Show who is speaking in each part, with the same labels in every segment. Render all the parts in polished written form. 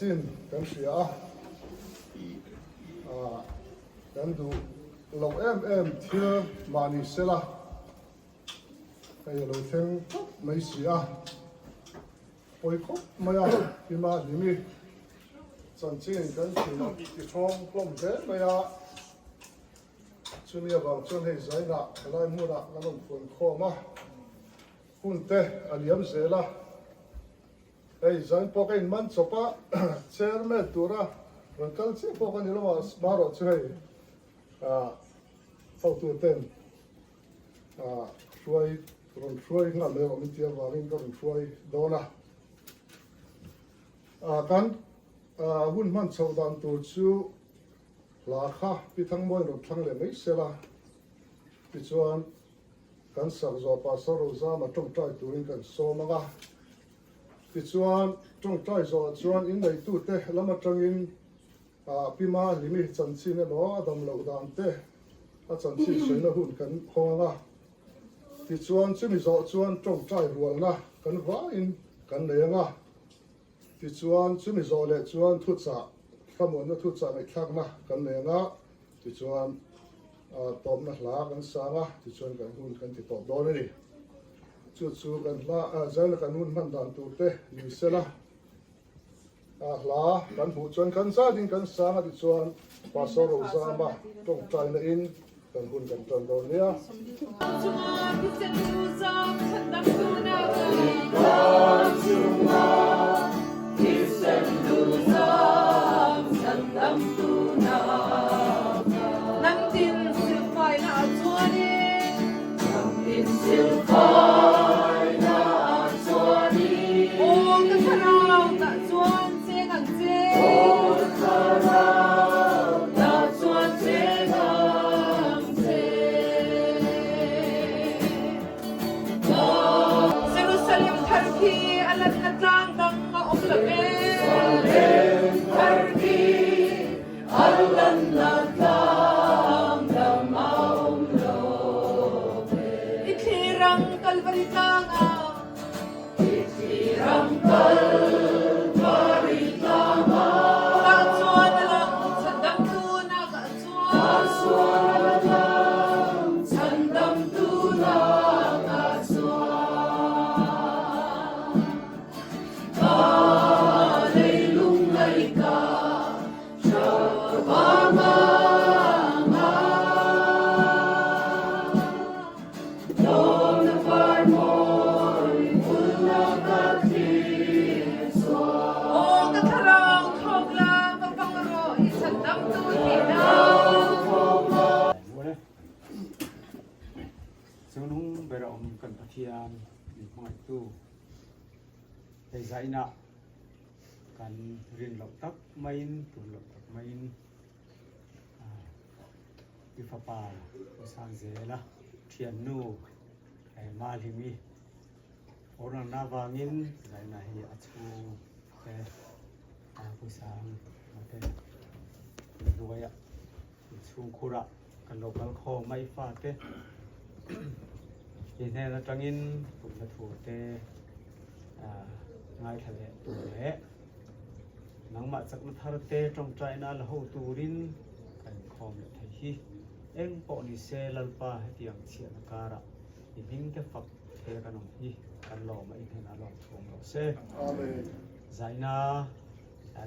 Speaker 1: chanchin kan hria a, ah kan duh loh em em thil mah ni sela hei a lo thleng khawp mai si a, pawi khawp mai a, Pima Hlimi chanchin kan thin ti ṭhawng hlawm hle mai a, chumi avang chuan hei zainah helai hmunah kan rawn fuan khawm a. Hun te a liam zel a, hei zan pawh ka inman chawp a, chairman tura rawn kal chiah pawh ka ni lo a, marawh chu hei ah hotu ten ah hruai rawn hruai nghal mai rawh min tih avangin ka rawn hruai dawn a, ah kan ah hun hman chhoh dan tur chu hla kha Pi Thangmawiin rawn thlang leh mai sela tichuan. Kan sak zawh Pastor Rozama tawngtai turin kan sawm ang a. Tichuan, tawngtai zawhah chuan inneitute lam atangin Pi Mahlimi chanchin emaw a dam loh dan te a chanchin sawina hun kan hawng ang a. Tichuan, chumi zawh chuan tawngtai rualna kan vaiin kan nei ang a. Tichuan, chumi zawh leh chuan thuchah, thlamuanna thuchah ngaihthlakna kan nei ang a. Tichuan, tawpna hla kan sang a, tichuan kan hun kan ti tawp dawn a ni. Chu chu kan hla, zaina kan hun hman dan tur te ni sela, hla kan hmuh chuan kan zatin kan sang a, tichuan Pastor Rozama tawngtaina in kan hun kan tan dawn nia.
Speaker 2: Jerusalem thar khi a lanna tlang dang a awm lo ve. Jerusalem thar khi a lanna tlang dang a awm lo ve. I thlir ang Kalvari tlangah. I thlir ang Kalvari tlangah. Tah chuan a lang chhandamtu nak ah chuan. Tah chuan a lang chhandamtu nak ah chuan. Ka leilung ngaihka tha vang anga. Lawmna par mawi vulna ka thlir chuan. Aw ka thlarau thawk la va fang rawh i chhandamtu tihna.
Speaker 3: Chungnung ber a awm kan Pathian min hmangaihtu hei zainah kan rin loh tak maiin tum loh tak maiin I fapa U Sangzela thiannu Mahlimi Ornana vangin zaina hi a chhung te Pu Sang te hnuaiah chhungkhurah kan lo kal khawm a i fate i hnen atangin pumna thu te ngaithla leh tur leh Nangmah chakna thar te tawngtaina la ho turin ka inkhawm leh thei hi. Eng pawh ni se Lalpa hetiang chhiahna karah i hming te fak thei a kan awm hi kan lawm a i hnenah lawm thuam rawh se.
Speaker 1: Amen.
Speaker 3: Zaina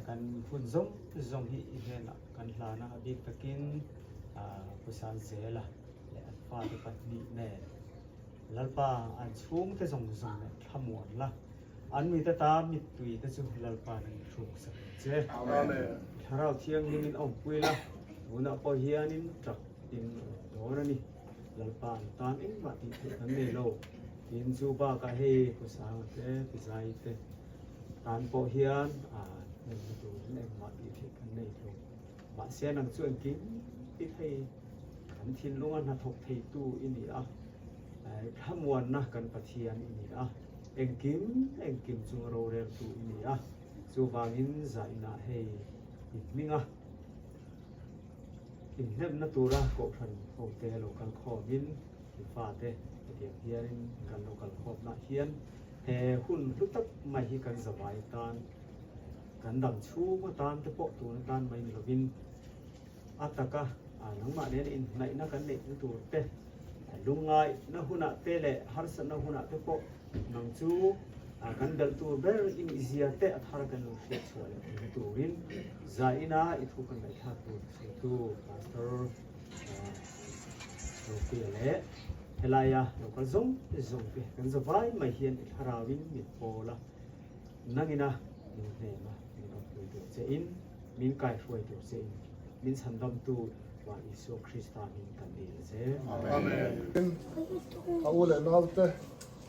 Speaker 3: kan hun zawng zawng hi i hnenah kan hlan a, a bik takin Pu Sanzela leh an fate pahnih nen Lalpa an chhungte zawng zawng nen thlamuan la. An mite ta mittui te chu Lalpa nan hruk sak ang che.
Speaker 1: Amen.
Speaker 3: Thlarau Thianghlimin awmpui la, tunah pawh hianin ṭak in a awm dawn a ni. Lalpa an tan engmah tih theih kan nei lo. Tin, chu bakah hei Pu Sanga te, Pi Zai te tan pawh hian hnemna turin engmah tih theih kan nei lo. Mahse nang chu engkim ti thei, kan thinlunga hnathawk theitu i ni a, thlamuanna kan Pathian i ni a. Engkim engkim chung roreltu i ni a, chuvangin zainah hei i hming a, inhnemna tura kohhran hote lo kal khawmin i fate hetiang hianin kan lo kal khawmnah hian he hun hlu tak mai hi kan zavai tan. Kan dam chhung atan te pawh tun atan mai ni lovin a taka nangmah nena inhnaihna kan neihna tur te, lungngaihna hunah te leh harsatna hunah te pawh nang chu kan belh tur ber in i zia te a thar kan lo hriat chhuah leh theihna turin zaina i thu kan ngaihthlak tur sawitu Pastor Ropuia leh helaia lo kal zawng zawng te kan zavai mai hian i thlarauin min pawl a. Nangina min hnem a, min awmpui tur che in, min kaihruai tur che in, min chhandamtu Van Isua Krista hming kan dil a che.
Speaker 1: Amen. A u leh naute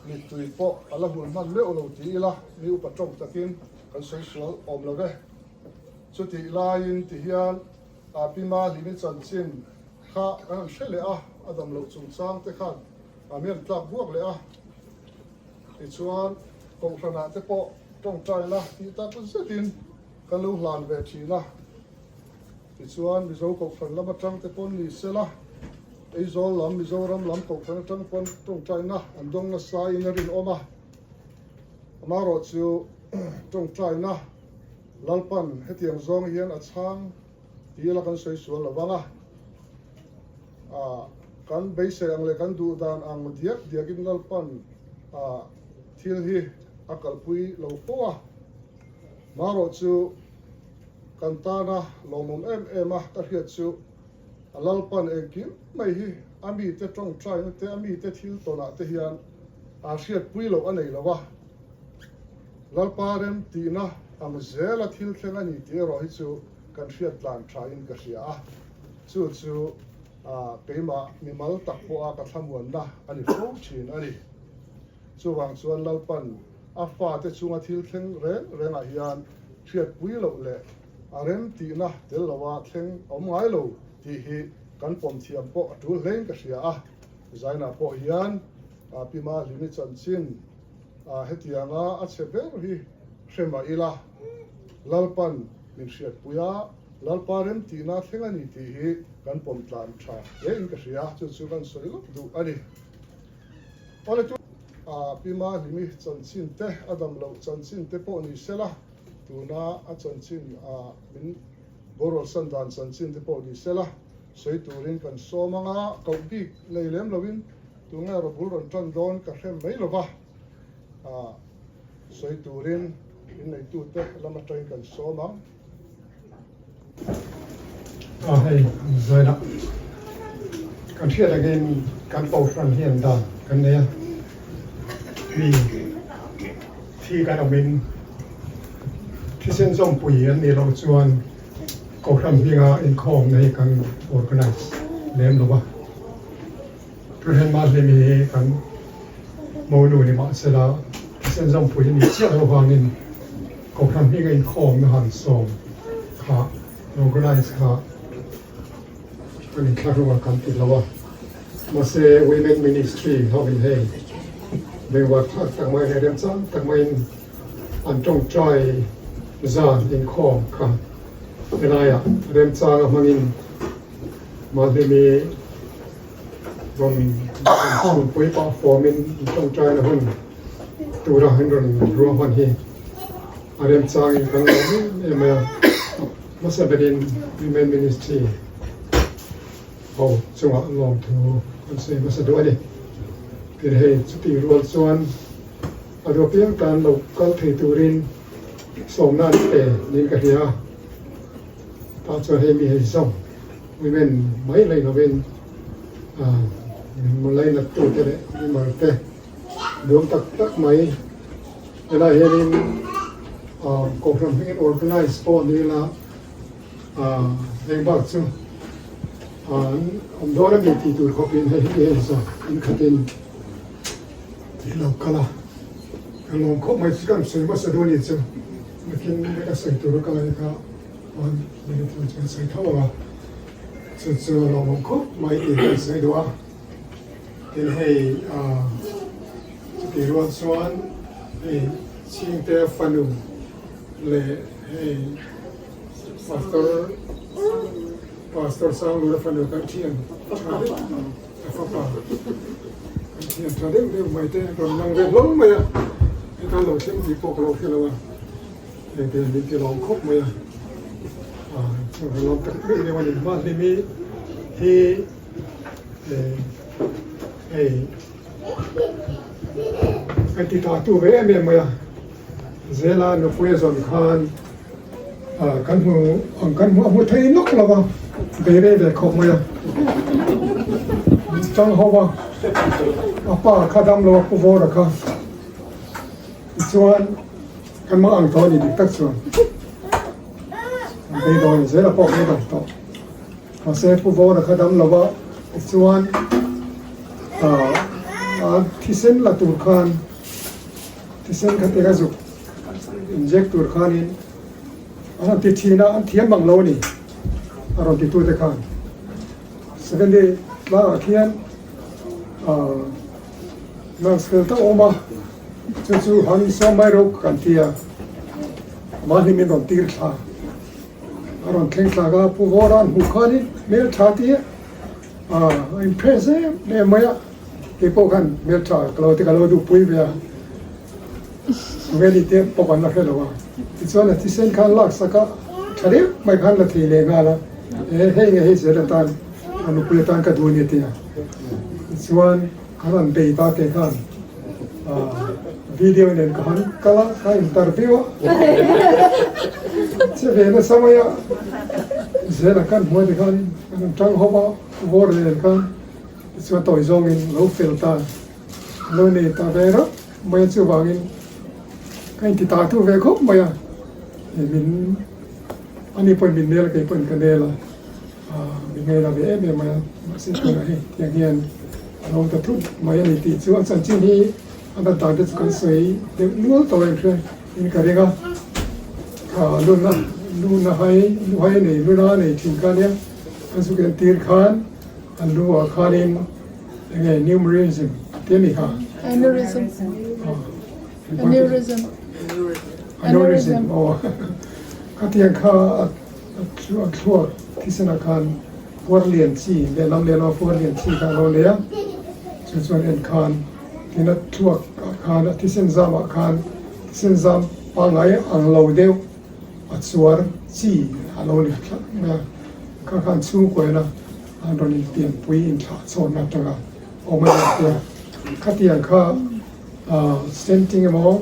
Speaker 1: mittui pawh a la hul hman meuh lo ti ila, mi upa tawng takin kan sawi sual awm lo ve. Chutih laiin ti hian Pi Mahlimi chanchin kha kan han hre leh a, a dam loh chungchang te khan a mi an tlak buak leh a. Tichuan, Kohhranah te pawh tawngtaina tih tak zetin kan lo hlan ve thin a. Tichuan, Mizo Kohhran lam atang te pawn ni sela, Aizawl lam, Mizoram lam Kohhran atang pawn tawngtaina an dawng nasa in a rinawm a. Amaherawhchu, tawngtaina Lalpan hetiang zawng hian a chhang ti ila kan sawi sual lo vang a. Kan beisei ang leh kan duh dan ang diak diakin Lalpan thil hi a kalpui lo fo a. Marawh chu kan tana lawmawm em em a ka hriat chu a Lalpan engkim mai hi a mite tawngtaina te, a mite thil tawnah te hian a hriatpui loh a nei lo a. Lalpa rem tihna ang zela thil thleng a ni tih erawh hi chu kan hriat tlan thain ka hria a. Chu chu keimah mimal tak pawha ka thlamuanna a ni fo thin a ni. Chuvang chuan Lalpan a fate chunga thil thleng reng rengah hian hriatpui loh leh a rem tihna tel loa thleng a awm ngai lo tih hi kan pawm thiam pawh a tul hlein ka hria a. Zainah pawh hian Pi Mahlimi chanchin hetianga a chhe ber hi hre mah ila Lalpan min hriatpui a, Lalpa rem tihna thleng a ni tih hi kan pawm tlan tha hle in ka hria, chu chu kan sawi lawk duh a ni. Awle tu a Pi Mahlimi chanchin te, a dam loh chanchin te pawh ni sela, tuna a chanchin a min borual san dan chanchin te pawh ni sela, sawi turin kan sawm ang a, koh bik nei lem loin tunge rawbul rawn tan dawn ka hre mai lova, sawi turin inneitute lam atangin kan sawm ang.
Speaker 4: Aw hei zawilah kan hriat angin kan kohhran hian dan kan nei a, mi thi kan awmin thisen zawmpui an nih loh chuan kohhran hminga inkhawmna hi kan organize lem lo va, Thuhren Mahlimi hi kan monu ni mahsela thisen zawmpui a nih chiah loh vangin Kohhran hminga inkhawmna han sawm kha organize kha kan inthlahrung a kan ti lo a. Mahse Women Ministry hovin hei bengvar thlak tak mai leh remchang tak maiin an tawngtai zan inkhawm kha helaiah remchanga hmangin Mahlimi rawn chhunpui pah fawmin tawngtaina hun tura an rawn ruahman hi a remchangin kan lawm em em mai a. Hmasa berin Women Ministry ho chungah lawmthu kan sawi hmasa duh a ni. Tin hei chutih rual chuan a duh apiang tan lo kal thei turin sawmna an pe niin ka hria a. Tah chuan hei mi hei zawng women mai hlei lovin lainat tute leh mimal te nuam tak tak mai helai hianin kohhran hmingin organize pawh ni ila heng bak chu an awm dawn a ni tih tur khawpin hei hi hei zawng in khatin tih lo kal a ka lawm khawp mai chu kan sawi hmasa dawn ni chu nakin ka sawi tur a ka lai kha an minute chu kan sawi tho ang a chu chu a lawmawm khawp mai tih kan sawi duh a tin hei chutih rual chuan hei chhingte fanu leh hei pastor pastor Sanglura fanu kan thian tha deuh a fapa kan thian tha deuh deuh mai te rawn lang ve hlawm mai a heta lo thleng tih pawh ka lo hre lo a. Heng te hian min ti lawm khawp mai a, chu ka lawm tak em em a ni. Mahlimi hi hei kan ti ta tu ve em em mai a, Zela nupui a zawn khan kan hmu ang kan hmu a hmu thei nawk lo va, bei rei ve khawp mai a, chang ho va, a pa kha dam lo a pu vawra kha tichuan kan hmang ang tawh a ni dik tak chuan an bei dawn zela pawh bei dawn tawh mahse pu vawra kha dam lo va tichuan a thisen la tur khan Thisen kha tek a zuk inject tur khanin an rawn ti thin a, an thiam bang lo a ni a rawn titute khan. Secondary tlangah khian ahh nurse fel tak a awm a, chu chu han sawm mai rawh kan ti a, mahni min rawn tir thla a rawn thleng thlak a, Pu Vawra an hmuh khanin hmel tha ti a, ahh a impress em em mai a. Kei pawh khan hmeltha ka lo ti ka lo duhpui ve a, Veli te pawh kan la hre lo a, tichuan a thisen khan lak sak a, tha deuh mai khan la thei leh nghal a, e hei nge hei zel atan a nupui atan ka duh a ni a ti a, tichuan kan han bei ta te khan video nen ka han kal a, ka interview a, che ve nasa mai a, zela kan hmuai te khan kan han tang hawp a, vawr nen khan. Tichuan tawi zawngin lo fel ta, lo nei ta ve reuh mai a, chuvangin ka inti ta tu ve khawp mai a, min ani pawhin min nel a, kei pawhin ka nel a, min ngaina ve em em mai a, mahse tunah hei tiang hian a lo ta thut mai a ni tih chu a chanchin hi a dan dan te chu kan sawi deuh nual tawh em hria in ka ring a, kha luna luna hai luhai nei luna nei thin kha nia an zuk entir khan. An lu ah khanin enge numerism tih a ni kha?
Speaker 2: Aneurysm. Aneurysm.
Speaker 4: Aneurysm aw. Khatiang kha a thluak thisen ah khan puar lian chi lehlam lehlam a puar lian chi kha a lo nei a, chu chuan en khan tin a thluak ah khan a thisen zam ah khan thisen zam pangngai ang lo deuh a chuar chi a lo ni thlap mai a, kha khan chhungkuaina an rawn inpianpui inthlah chhawnna atanga awm a ni a tia. Khatiang kha stenting emaw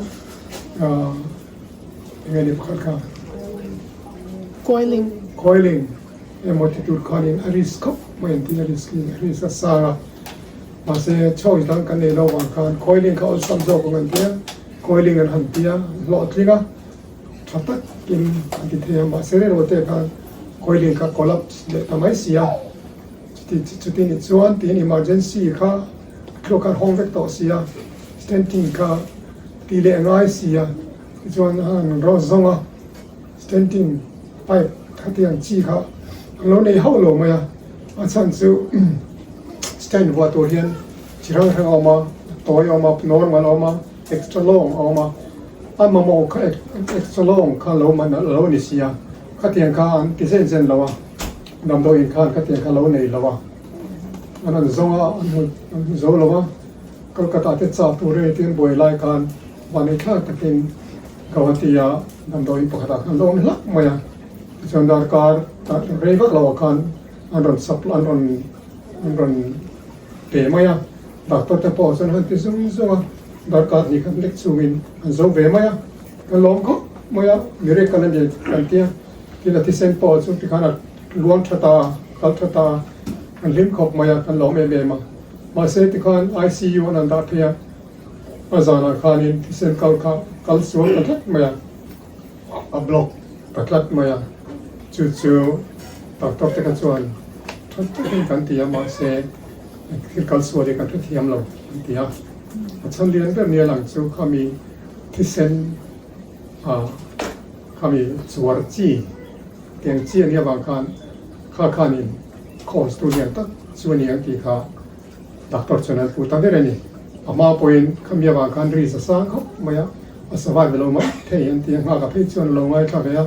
Speaker 4: enge ni pakhat kha?
Speaker 2: Coiling.
Speaker 4: Coiling emaw ti tur khanin a risk khawp mai an ti a, risk hi a risk a sang a, mahse chhawk dang kan nei lo vang khan coiling kha awlsam zawk ang an tia, coiling an han tia hlawhtling a. Tha takin an ti thei a, mahse rilru te khan coiling kha collapse leh ta mai si a, chuti chuti nih chuan tiin emergency kha thluak khan hawng vek tawh si a, stenting kha ti leh ngai si a, tichuan a han rawn zawng a, stenting pipe khatiang chi kha an lo nei hauh lo mai a, a chhan chu stent vuah tur hian chi hrang hrang a awm a, tawi a awm a, normal a awm a, extra long a awm a. A mamawh kha extra long kha lo man a lo ni si a, khatiang kha an ti zen zen lo a, damdawiin khan khatiang kha lo nei lo a, an rawn zawng a, an hmu zo lo a, Kolkata te chak tur e tiin buai lai khan vanei thlak takin Guwahati-a damdawiin pakhatah khan an lo awm hlak mai a, tichuan darkar rei vak lo ah khan an rawn supply an rawn an rawn pe mai a, doctor te pawh chuan han ti zung zung a, darkar hnih khat lek chungin an zo ve mai a, kan lawm khawp mai a, miracle a ni kan tia, tin a thisen pawh chu tikhan a luang tha ta a, kal tha ta a, kan hlim khawp mai a, kan lawm em em a, mahse tikhan ICU an han dah phei a, a zanah khanin thisen kal kha kal sual ta tlat mai a, a block ta tlat mai a, chu chu doctor te kha chuan tha takin kan ti a, mahse thil kal sual hi kan hrethiam lo an ti a. A chhan lian ber nia lang chu khami thisen ah khami chuar chi tiang chi ania vang khan kha khanin cause tu lian tak chu ani ang tih kha doctor chuan an pu ta ber a ni. A hma pawhin khami avang khan risk a sang khawp mai a, a survive lo mai thei an ti a, nghak a phei chuan a lo ngaithla ve a,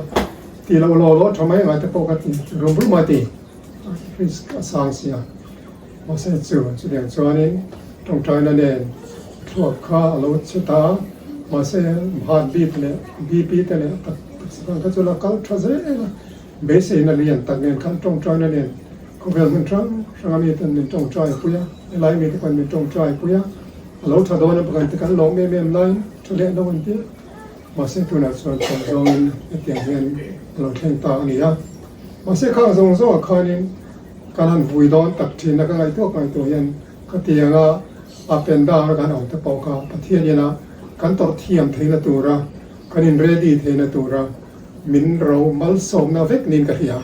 Speaker 4: tih loh law law tha mai angai te pawh kha ti rum rum a ti, risk a sang si a. Mahse chu chutiang chuanin tawngtaina nen thluak kha a lo che ta a, mahse heart beat leh BP te leh. Chuvang kha chu la kal tha zel a, beiseina lian tak nen khan tawngtaina nen khawvel hmun hrang hrang a miten min tawngtai pui a, helai mite pawn min tawngtai pui a, a lo tha dawn a pakhat te kan lawm em em laiin tha leh lo an ti a, mahse tunah chuan chawm zawngin hetiang hian a lo thleng ta a ni a, mahse khang zawng zawngah khanin kan han vui dawn tak thin a ka ngaihtuah ngaihtuah hian khatianga up and down a kan awm te pawh kha Pathian ina kan tawrh thiam theihna tura Kan in ready theihna tura min ro malsawmna vek niin ka hria.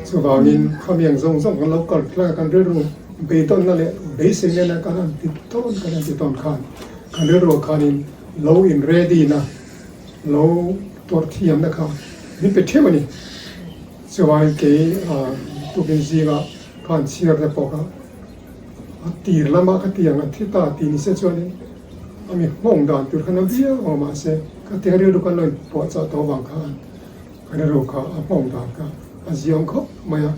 Speaker 4: Chuvangin khamiang zawng zawng kan lo kal thleng a, kan rilru beidawnna leh beisei nena kan han ti tawn kan han ti tawn khan kan rilruah khanin lo in ready na, lo tawrh thiamna kha min pe theuh a ni. Chuvangin kei tukin zinga ka han chhiar te pawh kha a tir lama ka tiang an thi ta tih ni se chuanin A mi nghawng dan tur khan a viau ang mahse ka tiang rilru kan lo inpuahchah tawh avang khan ka rilru kha a nghawng dan kha a ziang khawp mai a,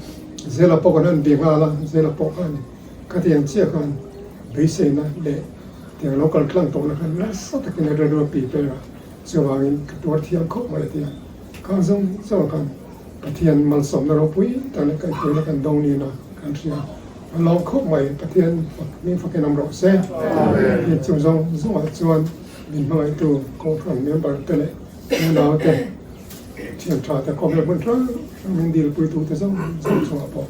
Speaker 4: Zela pawh kan han bi nghal a, Zela pawh khan ka tiang chiah khan beiseina leh tiang lo kal tlang tawhna khan nasa takin a rilru a pi per a, chuvangin ka tuar thiam khawp mai a ti a, khang zawng zawng khan Pathian malsawmna ropui tak leh kaihhruaina kan dawng niin a kan hria. A lawm khawp mai, Pathian fak hming fakin awm rawh se. Amen. Chung zawng zawngah chuan min hmangaihtu Kohhran member te leh unau te, thian tha te, khawvel hmun hrang hrang min dilpuitu te zawng zawng chungah pawh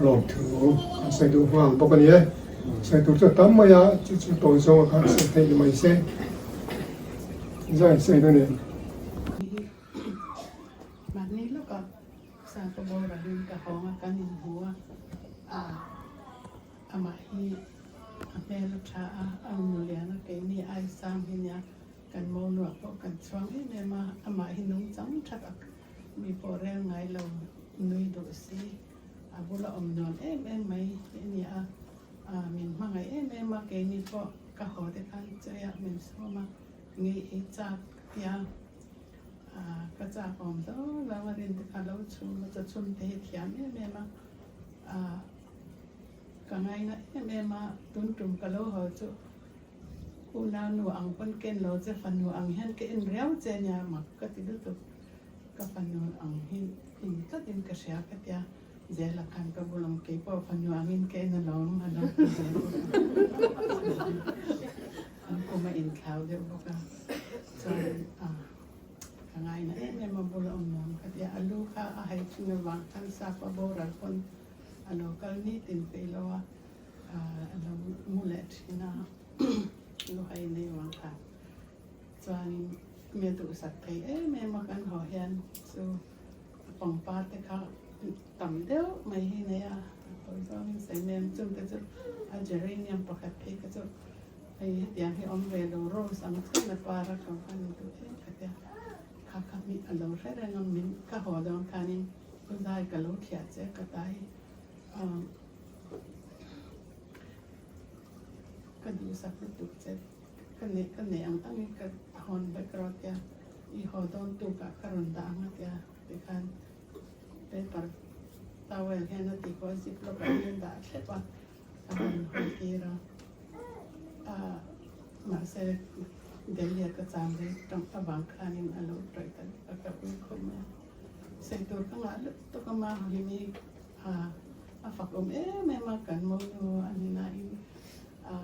Speaker 4: lawmthu kan sawi duh nghal bawk a ni e. Sawi tur chu a tam mai a, chu chu tawi zawnga khan sawi theih ni mai se. Zai sawi na nen.
Speaker 5: Mahni lawka Sangka boral in ka hawng a, kan inhmu a, ah amah hi a hmel a tha a, a nulian a, keini ai sang hi nia kan monuah pawh kan chhuang em em a, amah hi nungchang tha tak mi pawh rel ngai lo nui duh si, a bula awm nuam em em mai hi a ni a, ah min hmangaih em em a, keini pawh ka haw te khan cheiah min sawm a, ngei ei chak tia. Ka chak awm zawng zawng a rin te kha lo chhum a, chaw chhum te hi thiam em em a, ka ngaina em em a, tun tum ka lo haw chu unau nu ang pawn ken lo che fanu ang hian ka en riau che nia mak ka ti lutuk, ka fanu ang hi in tlat in ka hria ka tia Zela khan ka bul awm keipawh fanu angin ka en alawm a lo ti ve bawk a, an kum a inthlau deuh bawk a. Chuan ka ngaina em em a bula awm nuam ka tia, a lu kha a hai thin avang khan sap a boral pawn a lo kal nitin peih lo a, a lo mu leh thin a, lu hai nei vang khan. Chuanin mi a duhsak thei em em a kan haw hian chu pangpar te kha tam deuh mai hi nei a, a tawi zawngin sawi mai ang chungte chu a geranium pakhat phei kha chu Hei hetiang hi awm ve lo rose ang thleng a par a ka van duh em ka tia kha kha mi a lo hre reng a min ka haw dawn khanin u zai ka lo thliah che ka tai ka duhsak lutuk che ka neih ka neih ang angin ka hawn vek rawh tia i haw dawn tukah ka rawn dah ang a tia tikhan paper towel hian a ti khaw zip lawkah hian dah thlep a. A rawn hawi tir a, a mahse Delhi a ka cham rei tawng avang khanin a lo tawih ta vek a, ka ui khawp mai a. Sawi tur ka ngah lutuk tawk a, Mahlimi a a fak awm em em a, kan monu a ni nain a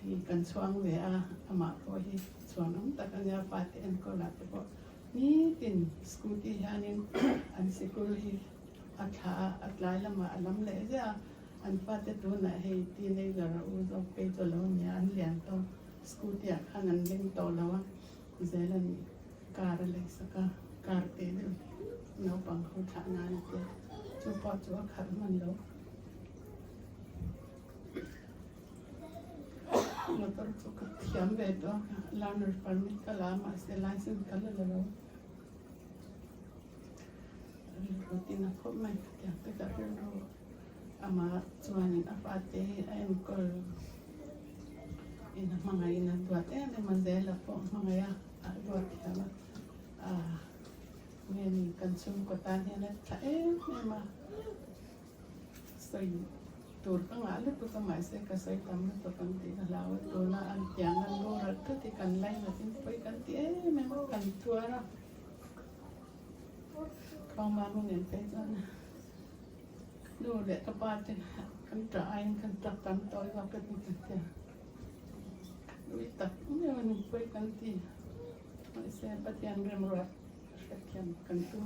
Speaker 5: hi kan chhuang ve a, amah pawh hi chhuan awm tak a nia, fate enkawl ah te pawh nitin scooty hianin an sikul hi a thla a, a tlai lamah a lam leh ziah a. An fate tunah hei teenager a u zawk phei chu lo nia, an lian tawh scooty ah khan an leng tawh lo a, Zelan car a lei sak a, car te deuh hi naupang ho thlah nan a tia, chu pawh chu a khalh hman lo. Motor chu ka thiam ve tawh a, learner permit ka la a mahse license ka la la lo. Rilru tin a khawp mai khatiang te ka rilru amah chuanin a fate hi a enkawl in a hmangaih in a duat em em a zela pawh hmangaih a a duat thiam a ah nge ni kan chhungkaw tan hian a tha em em a sawi tur ka ngah lutuk a mahse ka sawi tam lutuk ang tih ka hlau a tuna an tiang an boral thut hi kan lainat in pawi kan ti em em a kan tuar a. Khuangma nu nen phei chuan ka nu leh ka pa te kan ṭah aiin kan ṭap tam tawi zawk ka ti ta tia. Nui tak meuh a nupui kan ti. Mahse Pathian remruat hrethiam kan tum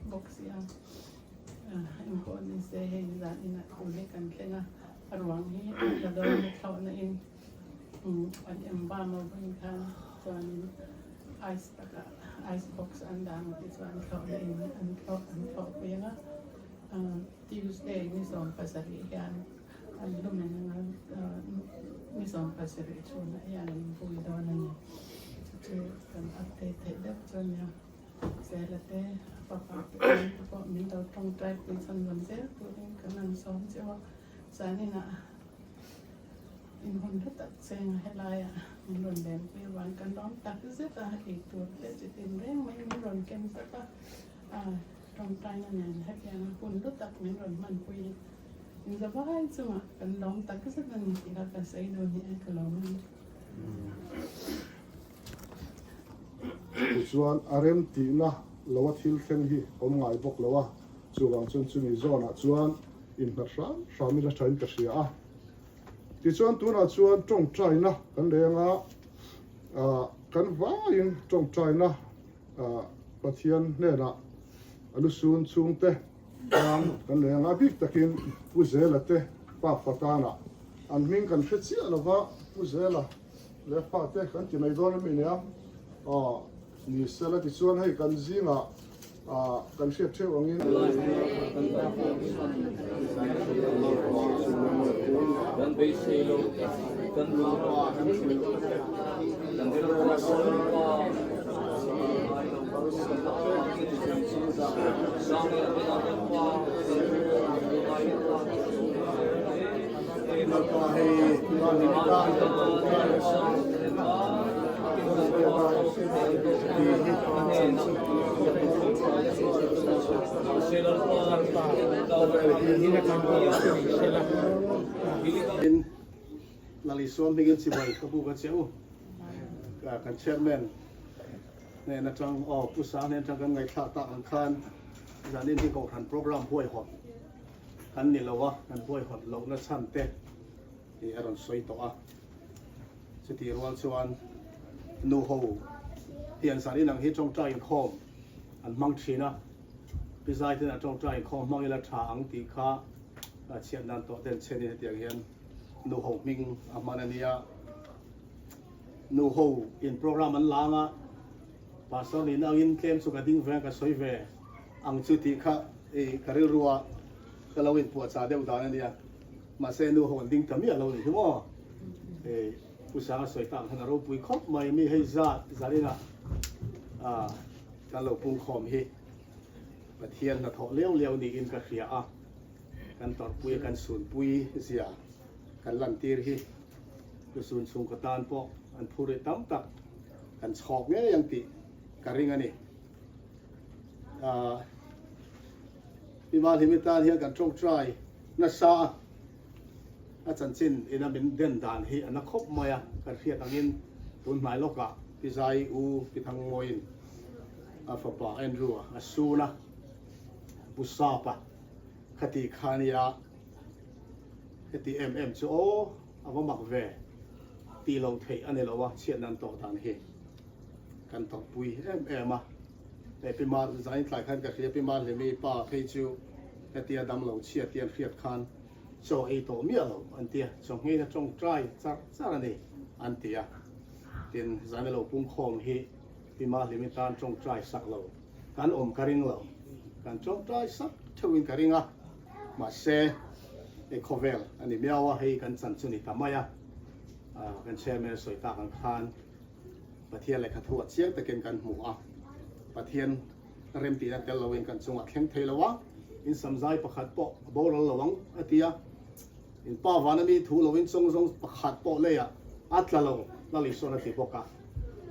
Speaker 5: bawk si a. Engpawh ni se hei zan inah tun hi kan thleng a, a ruang hi an la dawn a thlauhna in an em bam a vawiin khan chuanin ice takah ice box an dah ang tichuan thlauhna in an thlauh an thlauhpui ang a. Tuesday ni 70 hian an lumen anga ni 70 chhunah hian an vui dawn a ni. Chu chu kan update theih deuh chu a nia. Zela te, a fapa te tan te pawh min lo tawngtai pui chhan rawn zel turin kan han sawm cheu a. Zaninah inhun hlu tak cheng a helaiah min rawn lenpui avang kan lawm tak zet a, eitur te chitin reng mai min rawn ken zat a. Tawngtaina nen hetianga hun hlu tak min rawn hmanpui hi inzavai chungah kan lawm tak zet a ni tih kha ka sawi dawn hi a ka lawm a ni.
Speaker 1: Tichuan a rem tihna lo a thil thleng hi awm ngai bawk lo a, chuvang chuan chumi zawnah chuan innghat hram hram ila thain ka hria a. Tichuan tunah chuan tawngtaina kan lei anga kan vaiin tawngtaina Pathian hnenah a lusun chhungte tan kan lei anga bik takin Pu Zela te pa Fatana an hming kan hre chiah lova Pu Zela leh fa te kan ti mai dawn a mi nia aw ni sela tichuan hei kan zingah kan hriat theuh angin.
Speaker 6: Kan beisei lo, kan lung a kan
Speaker 7: Lalisua hmingin chibai ka buk a che u. Kan chairman hnen atang aw Pu Sang hnen atang kan ngaihthlak tak ang khan zanin hi Kohhran program huaihawt kan ni lo a, kan huaihawt lohna chhan te tih a rawn sawi tawh a. Chutih rual chuan nu ho hian zanin ang hi tawngtai inkhawm an hmang thin a, Pi Zai ten a tawngtai inkhawm hmang ila tha ang tih kha chhiat nan tawh ten chenin hetiang hian nu ho hming a hman a nia. Nu ho in program an la anga pastor nihna angin tlem chu ka ding ve a ka sawi ve ang chu tih kha i ka rilru a ka lo inpuahchah deuh dan a nia mahse nu ho an ding ta miah lo ni hi maw i Pu Sanga sawi tak khan a ropui khawp mai mi hei zat zaninah ah kan lo pungkhawm hi Pathian hnathawh leu leu niin ka hria a kan tawrhpui a kan sunpui zia kan lantir hi. Lusun chhungkaw tan pawh an phur rih tam tak kan chhawk ngei ang tih ka ring a ni. Pi Malhimi tan hian kan tawngtai nasa a, a chanchin ina min den dan hi a na khawp mai a, kan hriat angin tun hnai lawkah Pi Zai U Pi Thangmawiin a fapa Andrew a sun a, Pu Sapa khati kha nia. Heti em em chu aw, a va mak ve tih loh theih a ni lo a, chhiatna an tawh dan hi kan tawrhpui em em a. Hei Pi Mar, zain tlai khan ka hria Pi Marhlimi pa phei chu hetia damlo chhiat hi an hriat khan chaw ei tawh miah lo an ti a, chaw ngheina tawngtai char char a ni an ti a. Tin, zaina lo pungkhawm hi Pi Marhlimi tan tawngtai sak lo kan awm ka ring lo, kan tawngtai sak theuhin ka ring a. Mahse, hei khawvel a ni miau a, hei kan chan chu ni ta mai a, kan chairman sawi tak ang khan Pathian lehkha thu a chiang takin kan hmu a, Pathian remtihna tel loin kan chungah thleng thei lo a, in samzai pakhat pawh a boral lo ang a ti a, in pa vana mi thu loin chawng zawng pakhat pawh leiah a tla lo Lal Isuan a ti bawk a,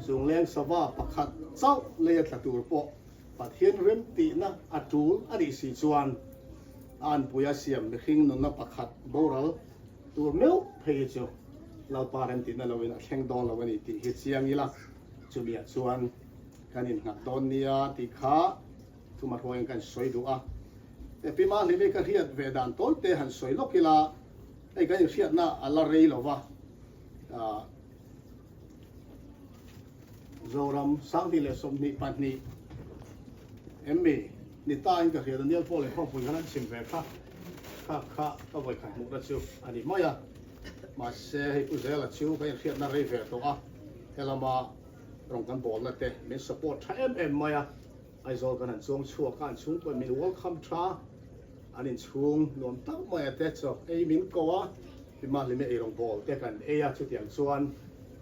Speaker 7: chungleng sava pakhat chauh lei a tla tur pawh Pathian remtihna a tul a nih si chuan a anpui a siam mihring nunna pakhat boral tur meuh phei hi chu Lalpa remtihna loin a thleng dawn lo a ni tih hi chiang ila, chumiah chuan kan innghat dawn nia tih kha Thumahruaiin kan sawi duh a. He Pi Mahlimi ka hriat ve dan tawite han sawi lawk ila, hei kan inhriatna a la rei lo va, Zoram 2022 emmi ni tain ka hriat a, Nial pawh leh khawmpui khan an chim ve kha, kha kha ka vawikhat hmuhna chu a ni mai a. Mahse hei Pu Zela chu kan inhriatna rei ve tawh a, helama rawng kan bawlna te min support tha em em mai a. Aizawl kan han chuang chhuak a, an chhungkaw min welcome tha, an inchhung nuam tak mai a te chaw ei min ko a, pi Mahlimi eirawng bawl te kan ei a, chutiang chuan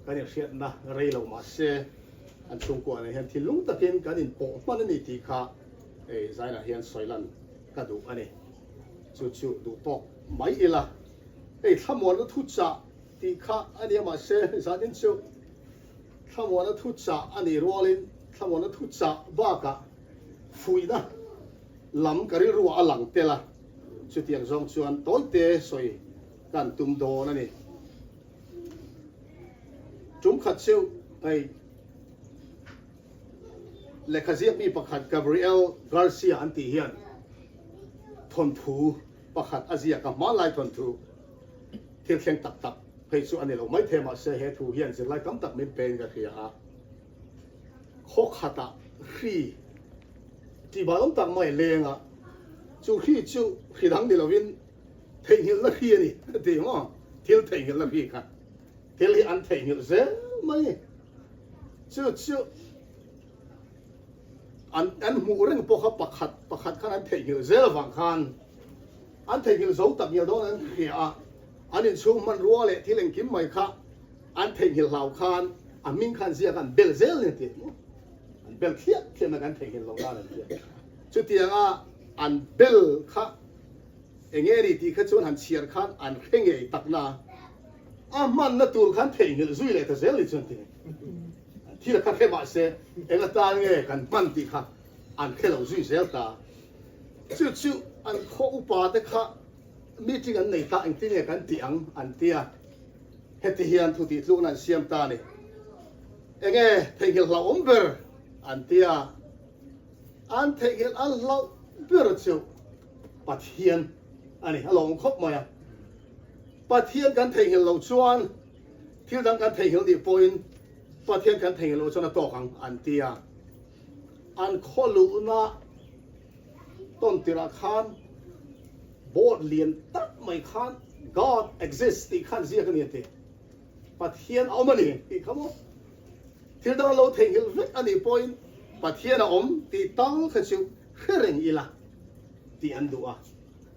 Speaker 7: kan inhriatna rei lo mahse an chhungkua nen hian thinlung takin kan inpawh hman a ni tih kha hei zainah hian sawi lan ka duh a ni. Chu chu duh tawk mai ila, hei thlamuanna thuchah tih kha a nia mahse zanin chu Thlamuana thu chah a nih rualin thlamuana thu chah bakah fuihna lam ka rilruah a lang tel a, chutiang zawng chuan tawite sawi kan tum dawn a ni. Tum khat chu hei lehkha ziakmi pakhat Gabriel Garcia an tih hian thawnthu pakhat a ziak a, hmanlai thawnthu thil thleng tak tak phei chu a ni lo maithei mahse he thu hian zirlai tam tak min pein ka hria a, khaw khatah hri tih bal awm tak mai leng a, chu hri chu hri dang ni lovin theihnghilhna hri a ni a ti maw, thil theihnghilhna hri kha thil hi an theihnghilh zel mai chu chu an an hmuh reng pawh kha pakhat pakhat khan an theihnghilh zel avang khan An theihnghilh zo tak ngial dawn an hria a, an inchhung hmanrua leh thil engkim mai kha an theihnghilh hlau khan a hming khan ziak an bel zel nia tih maw? An bel thliah thliah mai kan theihnghilh loh nan an tia. Chutianga an bel kha eng nge ni tih kha chuan han chhiar khan an hre ngei tak na a hmanna tur khan theihnghilh zui leh ta zel ni chuan ti thil kha hre mah se eng atan nge kan hman tih kha an hre lo zui zel ta. Chu chu an khaw upa te kha meeting an nei ta engtin nge kan tih ang an ti a, heti hian thu tih tlukna an siam ta a ni. Enge theihnghilh hlauhawm ber an ti a, an theihnghilh an hlauh ber chu Pathian a ni, a lawm khawp mai a. Pathian kan theihnghilh loh chuan thil dang kan theihnghilh nih pawhin Pathian kan theihnghilh loh chuan a tawk ang an ti a. An khaw luhna tawn tirah khan board lian tak mai khan God exists tih khan ziak a ni a ti. Pathian a awm a ni tih kha maw? Thil dang lo theihnghilh vek a nih pawhin Pathian a awm tih tal kha chu hre reng ila tih an duh a,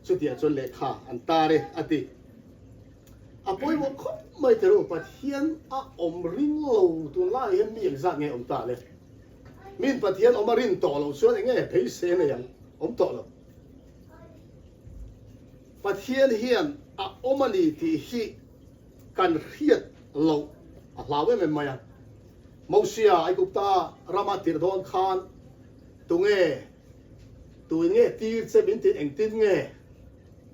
Speaker 7: chutiang chuan lehkha an tar e a ti. A pawimawh khawp mai teh u, Pathian a awm ring lo tunlaiah hian mi engzat nge awm ta le? Min Pathian awm a rin tawh loh chuan eng nge beisei nei ang? Awm tawh lo. Pathian hian a awm a ni tih hi kan hriat loh a hlau em em mai a. Mosia Aigupta rama tirh dawn khan tunge tuin nge tir che min tih engtin nge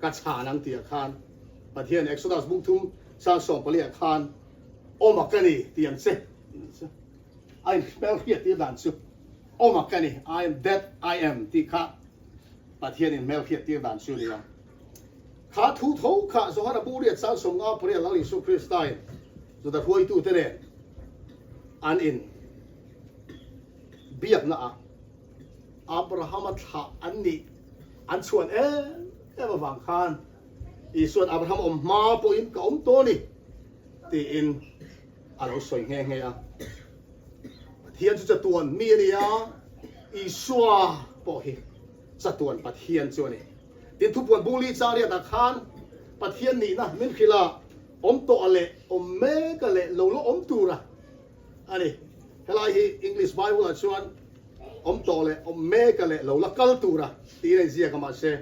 Speaker 7: ka chhan ang tih ah khan Pathian Exodus bung thum sang 14 ah khan awm a ka ni tih ang che. A inhmel hriat tir dan chu awm a ka ni, I am that I am tih kha Pathian inhmel hriat tir dan chu a ni a. Kha thu tho kha Johana bu riat sang 50 pariat Lal Isu Kristain Juda hruaitute nen an in biakna ah Abrahama thlah an nih an chhuan em em avang khan Isuan Abraham awm hma pawhin ka awm tawh a ni tiin a lo sawi nghe nghe a. Pathian chu chatuan mi a ni a, Isua pawh hi chatuan Pathian chu a ni. Tin, thupuan bung li chariatah khan Pathian nihna min hrilh a, awm tawh a leh awm mek a leh lo la awm tur a a ni. Helai hi English Bible-ah chuan awm tawh leh awm mek a leh lo la kal tur a tiin a inziak a, mahse,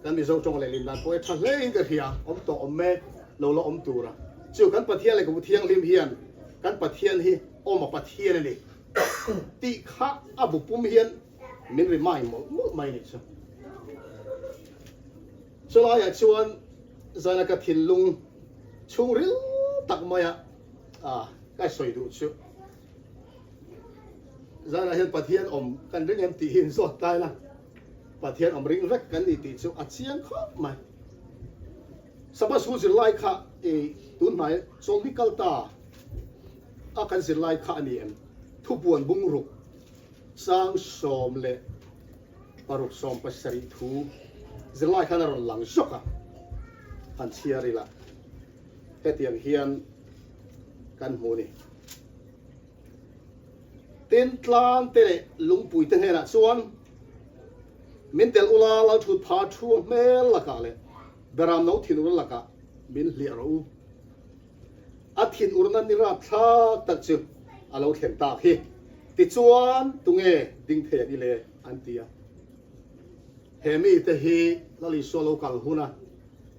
Speaker 7: Kan Mizo tawng leh lim dan pawh hi tha hle in ka hria, awm tawh awm mek lo la awm tur a. Chu kan Pathian leh Ka Thianghlim hian kan Pathian hi awm a Pathian a ni tih kha a bu pum hian min remind mawlh mawlh mai a nih chu. Chulaiah chuan zana ka thinlung chhungril tak maia ka sawi duh chu zanah hian Pathian awm kan ring em tih hi in zawt ta ila. Pathian awm ring vek kan ni tih chu a chiang khawp mai. Sabbath School zirlai kha i tun hnai chawlhni kal ta a kan zirlai kha a ni em? Thupuan bungruk chang 16 17 thu zirlai khan a rawn lang zawk a, han chhiar ila hetiang hian kan hmu ni. Tin, tlang te leh lungpui te hnenah chuan min telh ula, Lalthut pha thu a hmel lakah leh Beram no thinurna lakah min hliah rawh u. A thinurna ni rapthlak tak chu a lo thlen tak hi. Tichuan, tunge ding thei ang i le? an ti a. He mite hi Lal Isua lo kal huna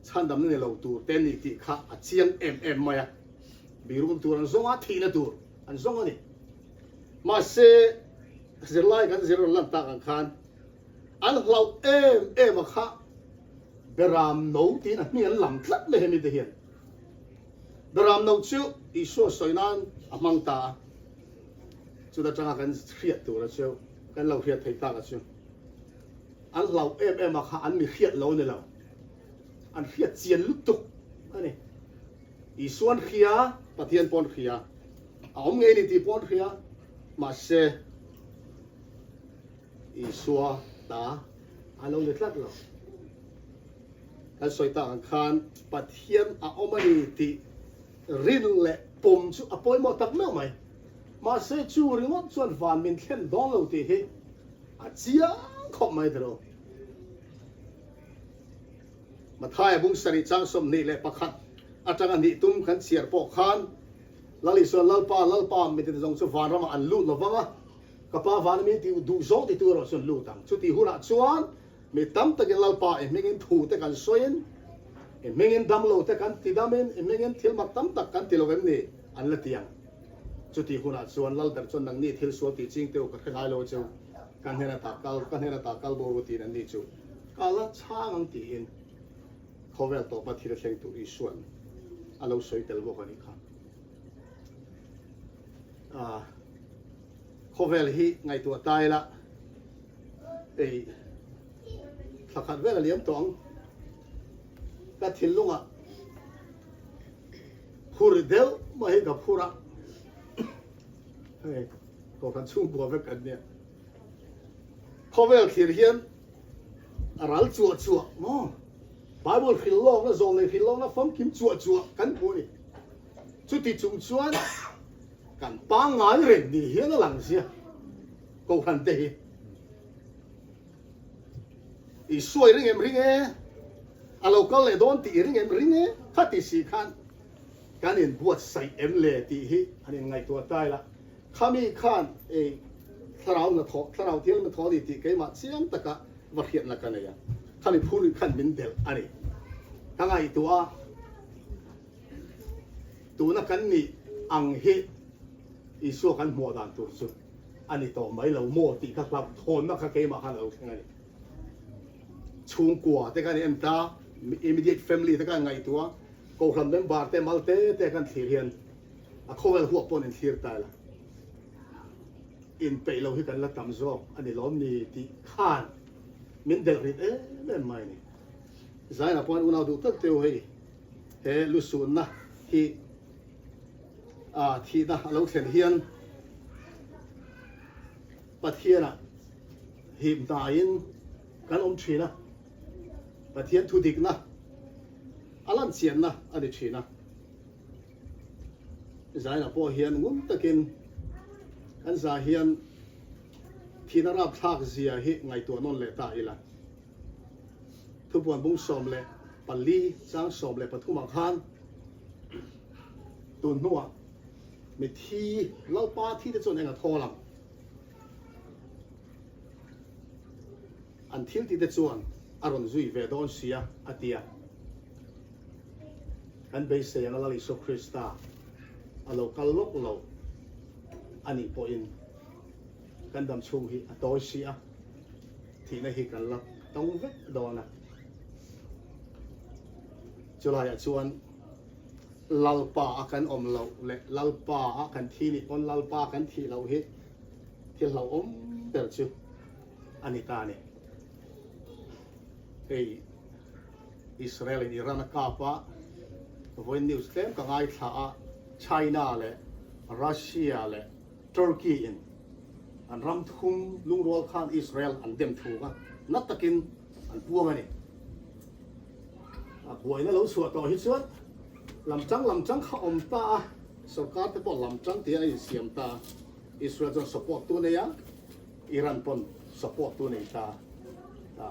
Speaker 7: chhandamna ni lo tur te ni tih kha a chiang em em mai a. Birum tur an zawng a, thihna tur an zawng a ni. Mahse, zirlai kan zir rawn lan tak ang khan an hlauh em em a kha Beram no tiin a hming an lam tlat mai hemi te hian. Beram no chu Isua sawi nan a hmang ta a, chuta tanga kan hriat tur a chu, kan lo hriat theih tak a chu, an hlauh em em a kha an mi hriat lo a ni lo, an hriat chian lutuk a ni. Isuan hria, Pathian pawn hria, a awm ngei ni tih pawn hria, mahse Isua ta a lo ni tlat lo. Kan sawi tak ang khan Pathian a awm a ni tih rin leh pawm chu a pawimawh tak meuh mai. Mahse chu ringawt chuan van min thlen dawn lo tih hi a chiang khawp mai tiraw. Mathaia bung sarih chang 21 atanga hnih tum kan chhiar pawh khan Lal Isuan Lalpa, Lalpa mite zawng chu vanramah an lut lovang a, ka Pa vana mi duh zawng titu erawh chu an lut ang. Chutih hunah chuan mi tam takin Lalpa i hmingin thu te kan sawiin, i hmingin damlo te kan ti damin, i hmingin thil mak tam tak kan ti lo em ni? an la ti ang. Chutih hunah chuan Lalber chuan nangni thil sual tih ching teu ka hre ngai lo cheu, ka hnen ata kal, ka hnen ata kal bo ru tiin an ni chu ka la chhang ang tiin khawvel tawpa thil a thleng tur Isua'n a lo sawi tel bawk a nih kha. Ah, khawvel hi ngaihtuah ta ila ei thla khat vel a liam tawh ang. Ka thinlungah phur deuh mai hi ka phur a, hei kohhran chhungkua vek kan nia. Khawvel thlir hian a ral chuah chuah maw? Bible hrilh lawkna, zawlnei hrilh lawkna famkim chuah chuah kan hmu a ni. Chuti chung chuan kan pangngai reng ni hian a lang zia Kohhran te hi. Isua i ring em ring e, a lo kal leh dawn tih i ring em ring e, khati si khan kan inbuatsaih em le tih hi an inngaihtuah ta ila. Khami khan ei thlarau hnathawh, thlarau thil hnathawh a ni tih keimah chiang taka va hriatna ka nei a, khami phur khan min delh a ni. Ka ngaihtuah a, tuna kan nih ang hi Isua kan hmuah dan tur chu a ni tawh mai lo maw tih ka hlauhthawnna kha keimah khan a lo thleng a ni. Chhungkua te kan en ta, immediate family te kan ngaihtuah a, Kohhran member te mal te te kan thlir hian A khawvel huah paw'n in thlir ta ila, inpeih lo hi kan la tam zawk a ni lawm ni tih khan min delh rit em em mai a ni. Zainah pawh an unau duh tak teu hei he lusunna hi a thihna a lo thlen hian Pathianah hip hnaiin kan awm thin a, Pathian thudikna a lanchianna a ni thin a. Zaina pawh hian ngun takin kan za hian thihna rapthlak zia hi ngaihtuah nawn leh ta ila. Thupuan bung 14 chang 13 ah khan tun hnuah mithi Lalpa thi te chuan eng a thawl ang? An thil tih te chuan a rawn zui ve dawn sia a ti a. Kan beisei anga Lal Isua Krista a lo kal lawk lo a nih pawhin kan dam chhung hi a tawi si a, thihna hi kan la tawng vek dawn a. Chulaiah chuan Lalpa a kan awm loh leh Lalpa a kan thi nih pawn Lalpa kan thih loh hi thil hlauhawm ber chu a ni ta a ni. Hei Israel in Iran a kap a, vawiin news tlem ka ngaithla a, China leh Russia leh Turkey in an ram thum lungrual khan Israel an dem thuk a, na takin an puang a ni. A buaina lo chhuah tawh hi chuan lamtang lamtang kha awm ta a, sorkar te pawh lamtang tia a insiam ta a, Israel chuan support tu nei a, Iran pawn support tu nei ta a,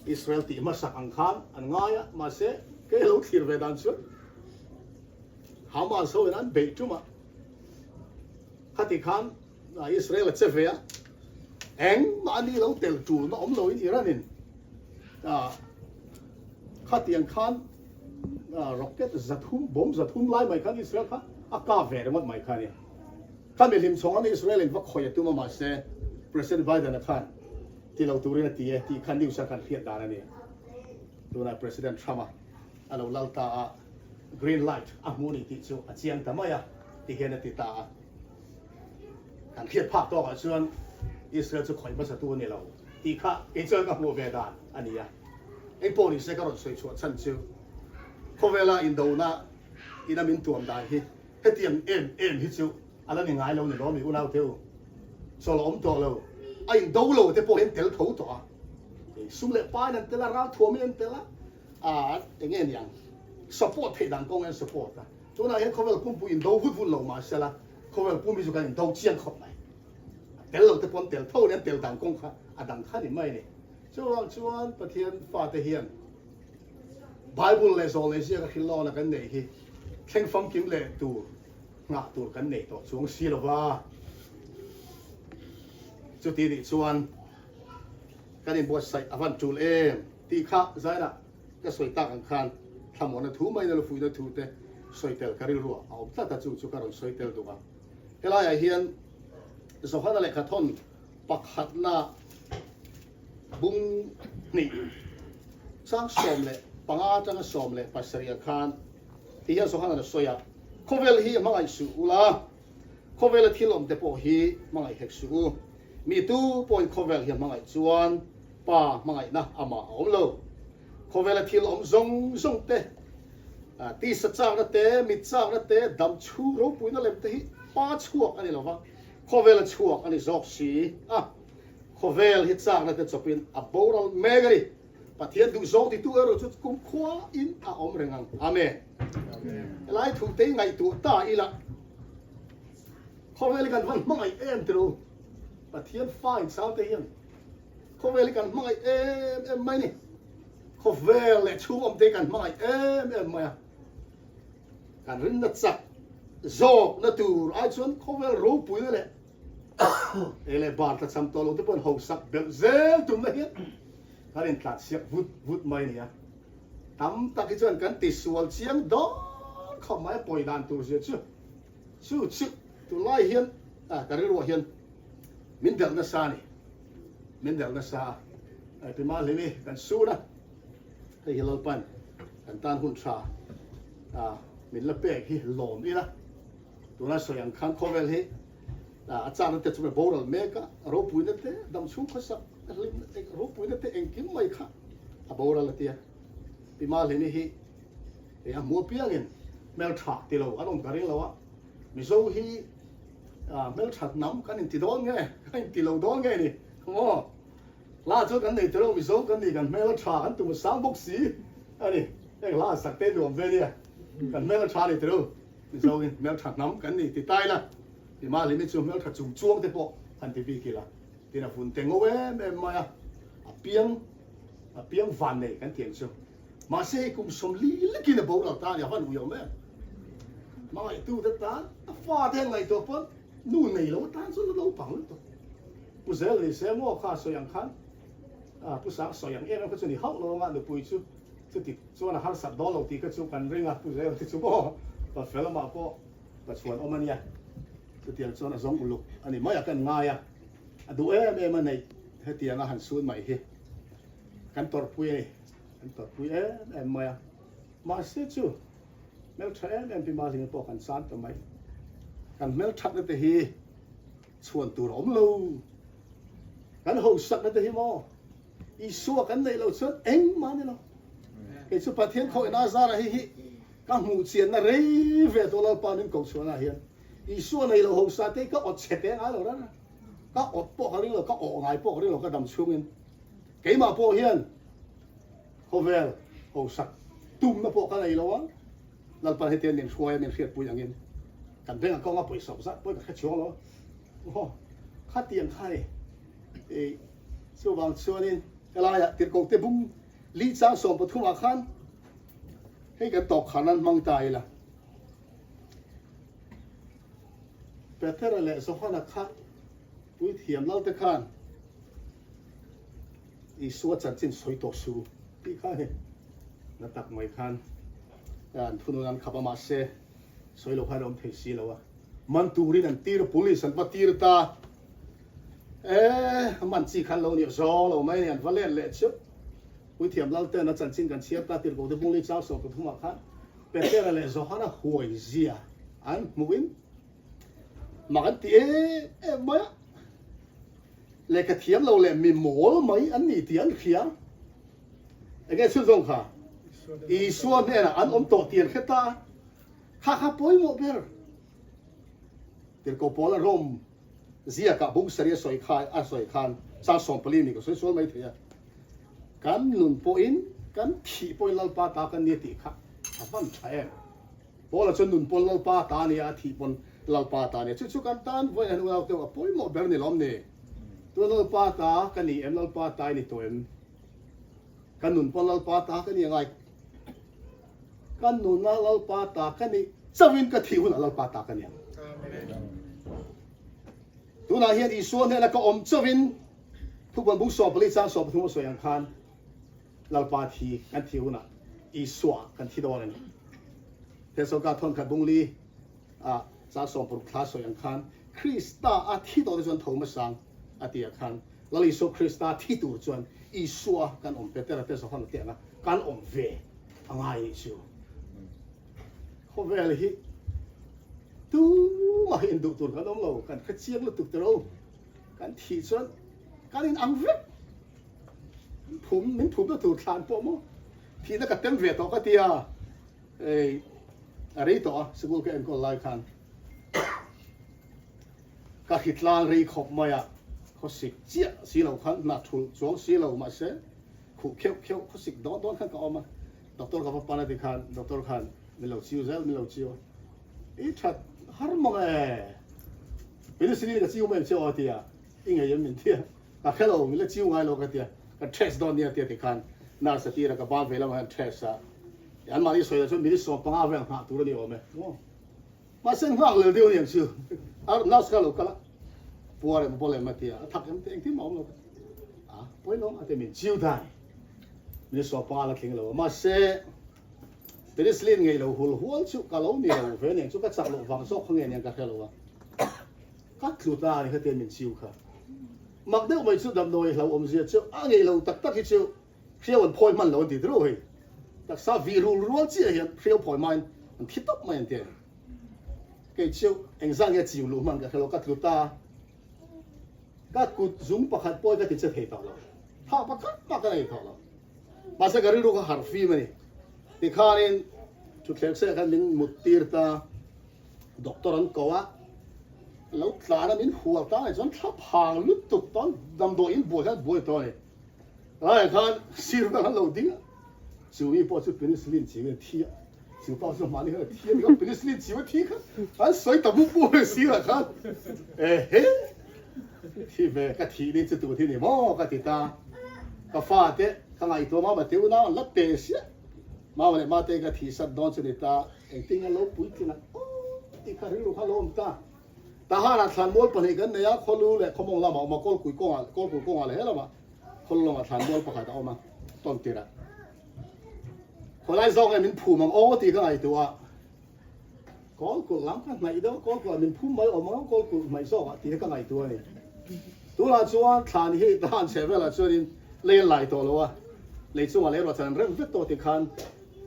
Speaker 7: Israel tih hmasak ang khan an ngai a, mahse kei lo thlir ve dan chuan Hamas ho in an beih tum a, khati khan Israel a che ve a, engmah ani lo tel tulna awm lo in Iran in khatiang khan rocket 300 bomb 300 lai mai khan Israel kha a kap ve ringawt mai kha a nia. Kha mi hlim chhawng an Israel in va khawih a tum a mahse President Biden a khan ti lo turin a ti e tih kha news a kan hriat dan a ni. Tunah President Trump a a lo lal ta a green light a hmu ni tih chu a chiang ta mai a ti hian a ti ta a. Kan hriat phak tawkah chuan Israel chu khawih hmasa tu a ni lo tih kha kei chuan ka hmuh ve dan a ni a. Engpawh ni se ka rawn sawi chhuah chhan chu khawvela indona ina min tuam dan hi Hetiang em em hi chu a la ni ngai lo ni lawm i unau te u. Chawl a awm tawh lo. A in do lo te pawh hi an tel tho tawh a. Sum leh pain an tel a, ralthuam hi an tel a, aa eng nge niang support theih dan kawng hi an support a. Tunah hian khawvel pumpui in do vut vut lo mahsela khawvel pum hi chu kan in do chiang khawp mai. A tel lo te pawh an tel tho a ni, an tel dan kawng kha a dang kha ni mai a ni. Chuvang chuan Pathian fate hian Bible leh zawl leh ziaka hrilh lawna kan neih hi thleng famkim leh tur nghah tur kan nei tawh chuang si lo va. Chuti nih chuan kan inbuatsaih a van tul em tih kha zainah ka sawi tak ang khan thlamuahna thu mai na lufuihna thu te sawi tel ka rilruah a awm tlat a, chu chu ka rawn sawi tel duh a. Helaiah hian Johana lehkhathawn pakhatna Bung hnih chang 15 atanga 17 khan ti hian Johanan a sawi a, Khawvel hi hmangaih suh ula, khawvela thil awm te pawh hi hmangaih hek suh u. Mi tu pawhin khawvel hi a hmangaih chuan Pa hmangaihna amah a awm lo. Khawvela thil awm zawng zawng te, tisa chakna te, mit chakna te, dam chhung ropuina lem te hi Pa chhuak a ni lo va, khawvela chhuak a ni zawk si a. Khawvel hi chakna te chawpin a boral mek a ni. Pathian duhzawng titu erawh chu kumkhua in a awm reng ang. Amen. Helai thu te hi ngaihtuah ta ila khawvel hi kan van hmangaih em tiro. Pathian fa in sang te hian khawvel hi kan hmangaih em em mai ni. Khawvel leh chhung awm te hi kan hmangaih em em mai a. Kan rinna chak zawkna tur ai chuan khawvel ropuina leh Ei leh bar tla cham tawh lo te pawhin hausak belh zel tumna hian kan intlan siak vut vut mai a ni a. Tam tak hi chuan kan tisual chiang dawn khawp mai a pawi dan tur zia chu chu chu tunlai hian ka rilruah hian min delh nasa a ni. Min delh nasa a. Pi Mahlimi kan sun a, hei hi Lalpan kan tan hun tha min la pek hi lawm ila. Tuna sawi ang khan khawvel hi a chakna te chu boral mek a, ropuina te, damchhung khawsak hlim ropuina te engkim mai kha a boral a tia. Pi Mahlini hi hei a hmu apiangin hmeltha ti lo an awm ka ring lo a, Mizo hi hmelthat hnam kan inti dawn nge, kan inti lo dawn nge ni maw? Hla chuan kan nei telo Mizo kan ni kan hmel a tha kan tum a sang bawk si a ni. Heng hla an sak te nuam ve nia, kan hmel a tha a ni telo. Mizo in hmeltha hnam kan ni ti tai la, i Mahlimi chu hmeltha chung chuang te pawh han ti bik ila, tin a vun te ngo em em mai a, a piang a piang van nei kan ti ang chu. Mahse hei kum 40 lekin a boral ta a ni, a van ui awm em. Hmangaihtu te tan a fa te ngaihtuah pawn nu nei lo atan chuan a naupang lutuk. Pu Zel ni se maw kha sawi ang khan, Pu Sang sawi ang em em kha chu ni hauh lo anga nupui chu Chuti chuan a harsat dawn lo tih kha chu kan ring a, Pu Zel te chu maw pa fel amah pawh pa chhuan awm a nia. Chutiang chuan a zawng uluk a ni mai a, kan ngai a, a duh em em a neih hetianga han sun mai hi kan tawrhpui a ni, kan tawrhpui em em mai a. Mahse chu hmeltha em em Pi Mahlima pawh kan chan ta mai. Kan hmelthatna te hi chhuan tur a awm lo, kan hausakna te hi maw. Isua kan neih loh chuan engmah a ni lo. Kei chu Pathian khawihna a zara hei hi ka hmuh chianna rei ve tawh Lalpa min ko chhuahna ah hian Isua nei lo hosa te hi ka awt chhe te ngai lo rara. Ka awt pawh ka ring lo, ka awh ngai pawh ka ring lo ka dam chhungin. Keimah pawh hian khawvel hosak tumna pawh ka nei lo a, Lalpan hetiang min hruai a min hriatpui angin kan bengah kawnga pawisa zat pawh ka hre chuang lo a. Aw, khatiang kha ni. Ei, chuvang chuanin helaiah tirhkoh te bung li chang 13 ah khan hei kan tawp khan an hmang ta ila. Petera leh Johana kha puithiam lalte khan Isua chanchin sawi tawh su tih kha hei na tak mai khan an thunun an khap a mahse sawi lo khan a awm thei si lo a. Man turin an tir a, police an va tir ta. E, man chi khan lo nih zawng lo mai a ni, an va let leh chu. Puithiam Lalten a chanchin kan chhiar ta tirhkoh te Bungli chang 13 ah khan Petera leh Johana huai zia an hmuhin mak an ti em em mai a. Lehkha thiam lo leh mi mawl mai an ni tih an hria. Enge chhunzawm kha? Isua hnenah an awm tawh tih an hre ta a. Kha kha pawimawh ber. Tirhkoh Paula Rome ziakah bung sarih a sawi kha a sawi khan chang 14 ni ka sawi sual mai thei a. Kan nun pawhin kan thih pawhin Lalpa ta kan nia tih kha a van tha em. Paula chuan nun pawn Lalpa ta nia a thih pawn Lalpa ta nia. Chu chu kan tan vawiin han unau teuh a pawimawh ber ni lawm ni. Tuna Lalpa ta ka ni em Lalpa ta i ni tawh em? Kan nun pawn Lalpa ta ka ni a ngai. Ka nuna Lalpa ta ka nih chauhin ka thih hunah Lalpa ta ka ni ang. Tunah hian Isua hnena ka awm chauhin Thupuan bung 14 chang 13 a sawi ang khan Lalpa thi kan thih hunah Isua kan thi dawn a ni. Thesalonika thawnkhat bung li ah chang 60 thla sawi ang khan Krista a thi tawh te chuan tho hmasang a ti ah khan Lal Isua Krista thi tur chuan Isua kan awm Petera te Johana te anga kan awm ve a ngai nih chu. Khawvel hi tumah hi induh tur kan awm lo, kan hre chiang lutuk tawh lo. Kan thih chuan kan in ang vek. Phum min phum na tur thlan pawh maw thihna ka tem ve tawh ka tia ei a rei tawh a sikul ka enkawl lai khan Ka hritlang rei khawp mai a, khawsik chiah si lo khan hna thulh chuang si lo mahse khuh kheuh kheuh khawsik dawn dawn khan ka awm a, doctor ka va pan a ti khan doctor khan min lo chiu zel min lo chiu a, i that har mang e, penicillin ka chiu mai ang che aw a ti a, i ngei em min ti a, ka hre lo min la chiu ngai lo ka ti a, ka test dawn nia a ti a ti khan nurse a tir a ka ban ve lamah hian test a, anmahni sawi lah chuan minute 15 vel nghah tur a ni awm e. Mahse nghak lel deuh aniang chu a nurse kha a lo kal a, puar em bawlh em a ti a, a thak em te engtin mah a awm lo ka ti a, pawi lo a ti min chiu dai min sawpa a la tling lo a, mahse penicillin ngei lo hul hual chu ka lo ni lo ve aniang chu ka chak loh vang zawk kha nge aniang ka hre lo a, ka tlu ta a ni kha tian min chiu kha mak deuh mai chu damdawi hlauhawm zia chu a ngei lo tak tak hi chu Hriau an phawi hman lo an ti tirh hei. Taksa vih rul rual chiah hian hriau phawi hmain an thi tawp mai an ti a ni. Kei chu engzah nge chiu luh hman ka hre lo, ka tlu ta. Ka kut zung pakhat pawh hi ka ti che thei tawh lo. Thah pakhat mah ka nei tawh lo. Mahse ka rilru kha harh fim a ni. Tikhanin thutthleng seh khan min mut tir ta. Doctor an ko a, lo tlan a min hual ta a ni chuan thla phang lutuk tawn damdawiin buai khan buai tawh a ni. Laiah khan sir vel an lo ding a, chu mi pawh chu penicillin chiu in a thi a, chu pa chu mahni khan a thi a ni kha, penicillin chiu a thi kha an sawi ta bup bup mai sirah khan ehe thi ve ka thih ni chu tur hi ni maw ka ti ta, ka fate ka ngaihtuah mama te unau an la te sia, mama leh mate ka thih sat dawn chu ni ta, engtin nge lo puitling ang aw tih kha rilru kha lo awm ta. Tahanah thlanmual pahnih kan nei a, Khawlu leh Khawmawng lamah a awm a, Kawlkui kawngah, Kawlkul kawngah leh he lamah Khawlu lamah thlanmual pakhat a awm a, tawn tirah. Khawlai zawk nge min phum ang aw tih ka ngaihtuah a, Kawlkulh lam ka hnaih deuh a, Kawlkulh ah min phum mai awm ang Kawlkulh hnaih zawkah tih kha ka ngaihtuah a ni. Tunah chuan thlan hi Tahan chheh velah chuanin lei an lai tawh lo a, lei chungah lei ruahchan an rem vek tawh tih khan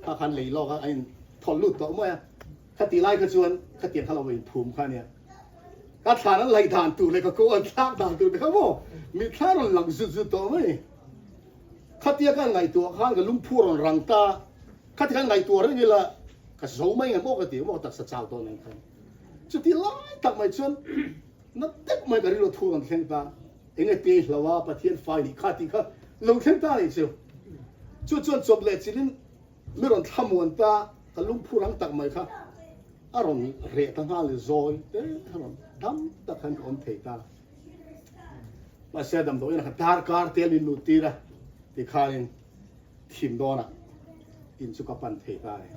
Speaker 7: kha khan lei lawk a, a inthawlh lut tawh mai a. Khatih lai kha chuan khatiang kha lo inphum kha a nia. Ka thlan an laih dan tur leh ka ko an thlak dan tur te kha maw mitthla rawn lang zut zut tawh mai. Khatia ka ngaihtuah khan ka lungphu rawn rang ta, khati khan ngaihtuah reng ila ka zo mai nge maw ka ti maw taksa chau tawh nen khan. Chuti lai tak mai chuan na deuh mai ka rilru thu rawn thleng ta, enge tei hlo a Pathian fai nih kha tih kha lo thleng ta nih chu. Chu chuan chawp leh chilhin mi rawn thlamuan ta, ka lungphu rang tak mai kha a rawn reh ta nghal zawi te a rawn dam tak khan ka awm thei ta. Mahse damdawiin a kha darkar te min lut tir a tikhanin thim dawnah in chu ka pan thei ta a ni.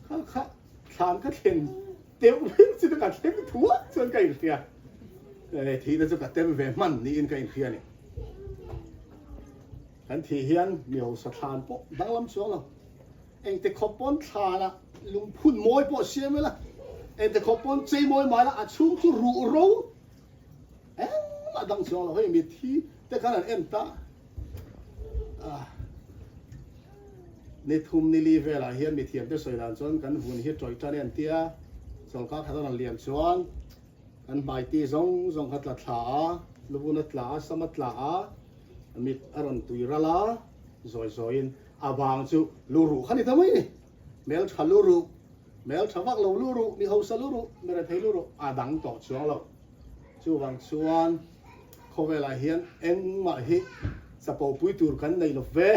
Speaker 7: Kha kha thlan ka thlen teuh ber chu ka thleng thuak chuan ka inhria. Thihna chu ka tem ve hman niin ka inhria a ni. Kan thih hian mi hausa thlan pawh danglam chuang lo. Engte khawp pawn thlanah lungphun mawi pawh siam ila, engte khawp pawn chei mawi mah ila a chhung chu ruh ro engmah dang chuang lo. Hei mitthi te khan an en ta a, ni thum ni li velah hian mithiamte sawi dan chuan kan vun hi tawih tan e an tia, chawlhkar khat a rawn lian chuan kan hmai ti zawng zawng kha tla thla a, luvun a tla a, sam a tla a, mit a rawn tui ral a, zawi zawiin A vang chu lu ruh kha ni ta mai ni. Hmel tha lu ruh, hmel tha vak lo lu ruh, mi hausa lu ruh, mi rethei lu ruh a dang tawh chuang lo. Chuvang chuan khawvelah hian engmah hi chapo pui tur kan nei lo ve.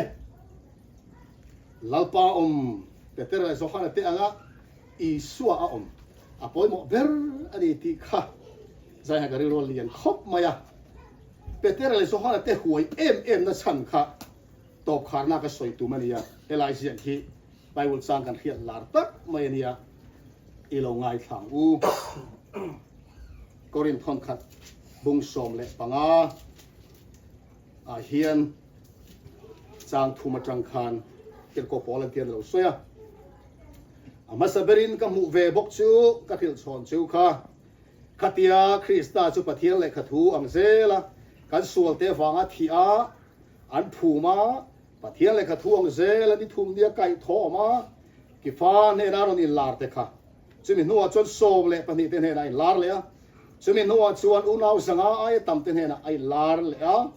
Speaker 7: Lalpa awm Peter leh Johana te anga Isua a awm a pawimawh ber a ni tih kha Zaiha ka rilru a lian khawp mai a. Peter leh Johana te huai em em na chhan kha Tawp kharna ka sawi tum a nia, helai ziak hi Bible chang kan hriat lar tak mai a nia, i lo ngaithlang u. Korinth thawnkhat bung 15 ah hian chang thum atang khan Tirhkoh Paul an tian a lo sawi a. A hmasa berin ka hmuh ve bawk chu ka hrilh chhawn cheu kha. Khatia Krista chu Pathian lehkha thu ang zela kan sualte vanga thih a, An phum a, Pathian lehkha thu ang zel a ni thum nia kaih thawm a, Kifa hnena rawn inlar te kha. Chumi hnuah chuan 12 te hnenah a inlar leh a, chumi hnuah chuan unau zanga aia tam te hnenah a inlar leh a.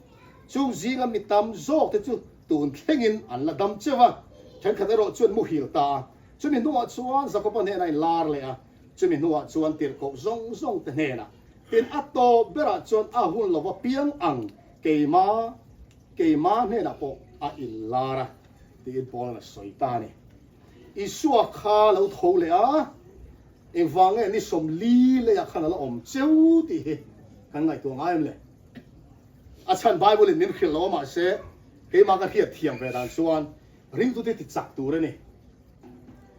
Speaker 7: Chung zinga mi tam zawk te chu tun thlengin an la dam cheu a, thenkhat erawh chuan muhil ta a. Chumi hnuah chuan Jakoba hnenah a inlar leh a, chumi hnuah chuan tirhkoh zawng zawng te hnenah. Tin, a tawp berah chuan a hun lova piang ang Keima, keima hnenah pawh a inlar a, tiin Paula'n a sawi ta a ni. Isua kha lo tho leh a, engvang nge ni 40 leiah khan a la awm cheu tih hi kan ngaihtuah ngai em le? A chhan Bible-in min hrilh lo a, mahse keimah ka hriat thiam ve dan chuan ringtute ti chak tur a ni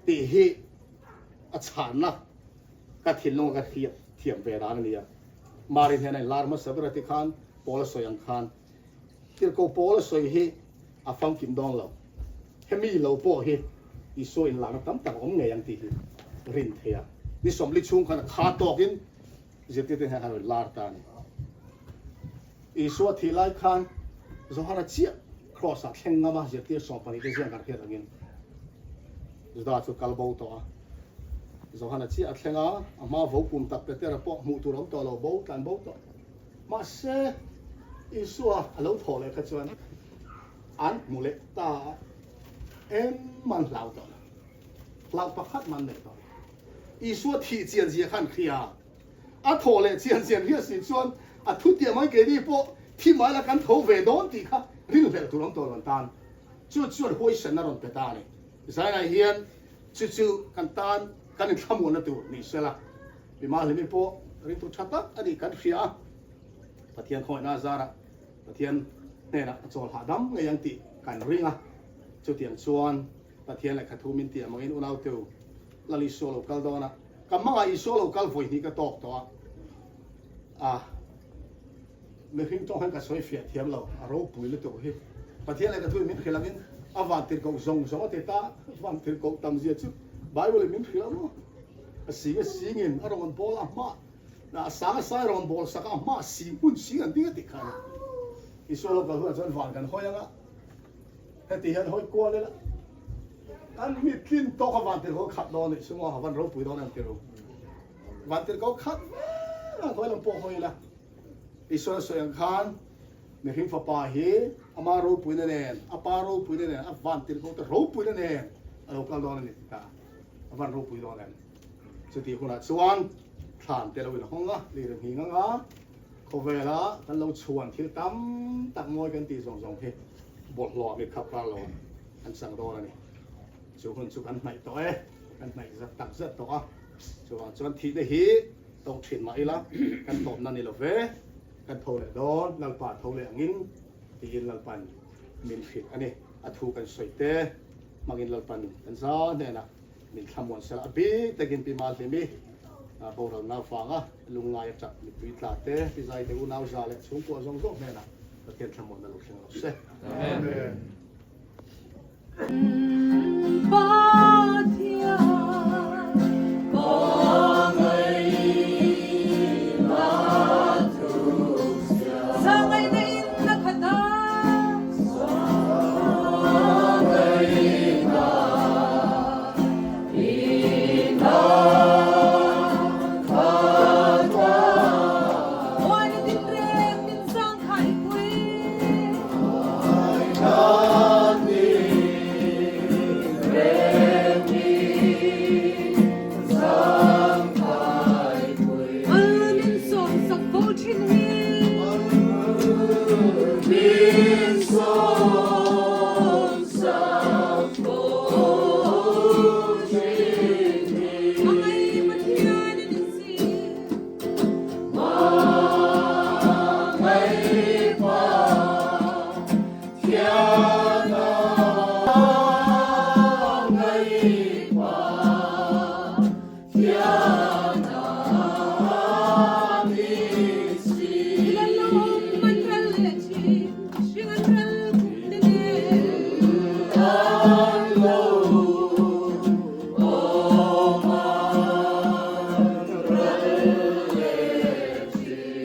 Speaker 7: tih hi a chhanna ka thinlunga ka hriat thiam ve dan a ni a. Mari hnena inlar hmasa ber a ti khan Paul a sawi ang khan Tirhkoh Paul a sawi hi a famkim dawn lo. Hemi lo pawh hi Isua inlarna tam tak a awm ngei ang tih hi rin thei a. Ni 40 chhung khan a kha tawkin zirtirte hian a rawn lar ta a ni. Isua thih lai khan Johana chiah Kraws ah thleng ngam a zirtir 12 te ziang kan hriat angin Juda chu kal bo tawh a. Johana chiah a thleng a, a hma vo pum tak Petera pawh hmuh tur a awm tawh lo, bo tlan bo tawh. Mahse, Isua a lo thawh leh kha chuan an hmu leh ta a, engmah an hlau tawh lo. Hlauh pakhat mah an nei tawh lo. Isua thih chian zia kha an hria a, a thawh leh chian zian hria si chuan a thutiah mai keini pawh thi mai la kan tho ve dawn tih kha rinhlelh tur awm tawh lo an tan. Chu chuan huaisanna rawn pe ta a ni. Zainah hian chu chu kan tan kan inthlamuanna tur ni sela. Mi Mahlimi pawh ringtu tha tak a nih kan hria a, Pathian khawngaihna a zarah Pathian hnenah a chawl hahdam ngei ang tih kan ring a. Chutiang chuan Pathian lehkha thu min tih amangin unauteu Lal Isua lo kal dawn a, ka hmangah Isua lo kal vawi hnih ka tawk tawh a, a mihring tawng hian ka sawi fiah thiam lo, a ropui lutuk hi. Pathian lehkha thu in min hrilh angin a vantirhkoh zawng zawng a ti ta, vantirhkoh tam zia chu Bible in min hrilh a maw? A sing a singin a rawn bawl a hma a sang a sang a rawn bawl sak a, a hma sing hmun sing an ding a tih kha a ni. Isua lo kal hunah chuan van kan hawi ang a, heti hian hawi kual ila kan mit tlin tawk a vantirhkoh khat dawn a nih chu maw, a van ropui dawn em tirh u. Vantirhkoh khat vek ang hawi lam pawh hawi ila Isua sawi ang khan. Mihring Fapa hi ama ropuina nen, a Pa ropuina nen, a vantirhkohte ropuina nen a lo kal dawn a ni ti ta. A van ropui dawn em? Chutih hunah chuan thlan te lo inhawng a, lir nghing anga khawvela kan lo chhuan thil tam tak mawi kan tih zawng zawng hi bawlhhlawh mit khap kar lo an chang dawn a ni. Chu hun chu kan hnaih tawh e, kan hnaih zat tak zet tawh a. Chuvang chuan thihna hi tawk thin mah ila kan tawpna ni lo ve, kan tho leh dawn, Lalpa tho leh angin tiin Lalpan min hrilh a ni. A thu kan sawi te hmangin Lalpan kan za hnenah min thlamuan sel a bik takin Pi Malhlimi boral nauvanga lungngai a tap mipui tla te, Pi Zaite unau za leh chhungkua zawng zawng hnenah Pathian thlamuanna lo thleng rawh se.
Speaker 6: Amen.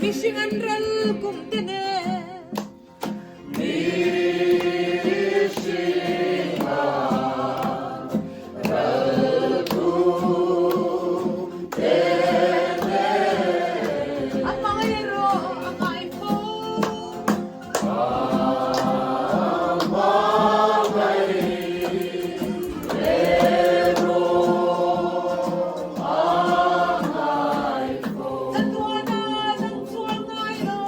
Speaker 2: Mihring an ral kum te nen. A hmangaih erawh a ngai fo. Chatuana dang chuang ngai lo.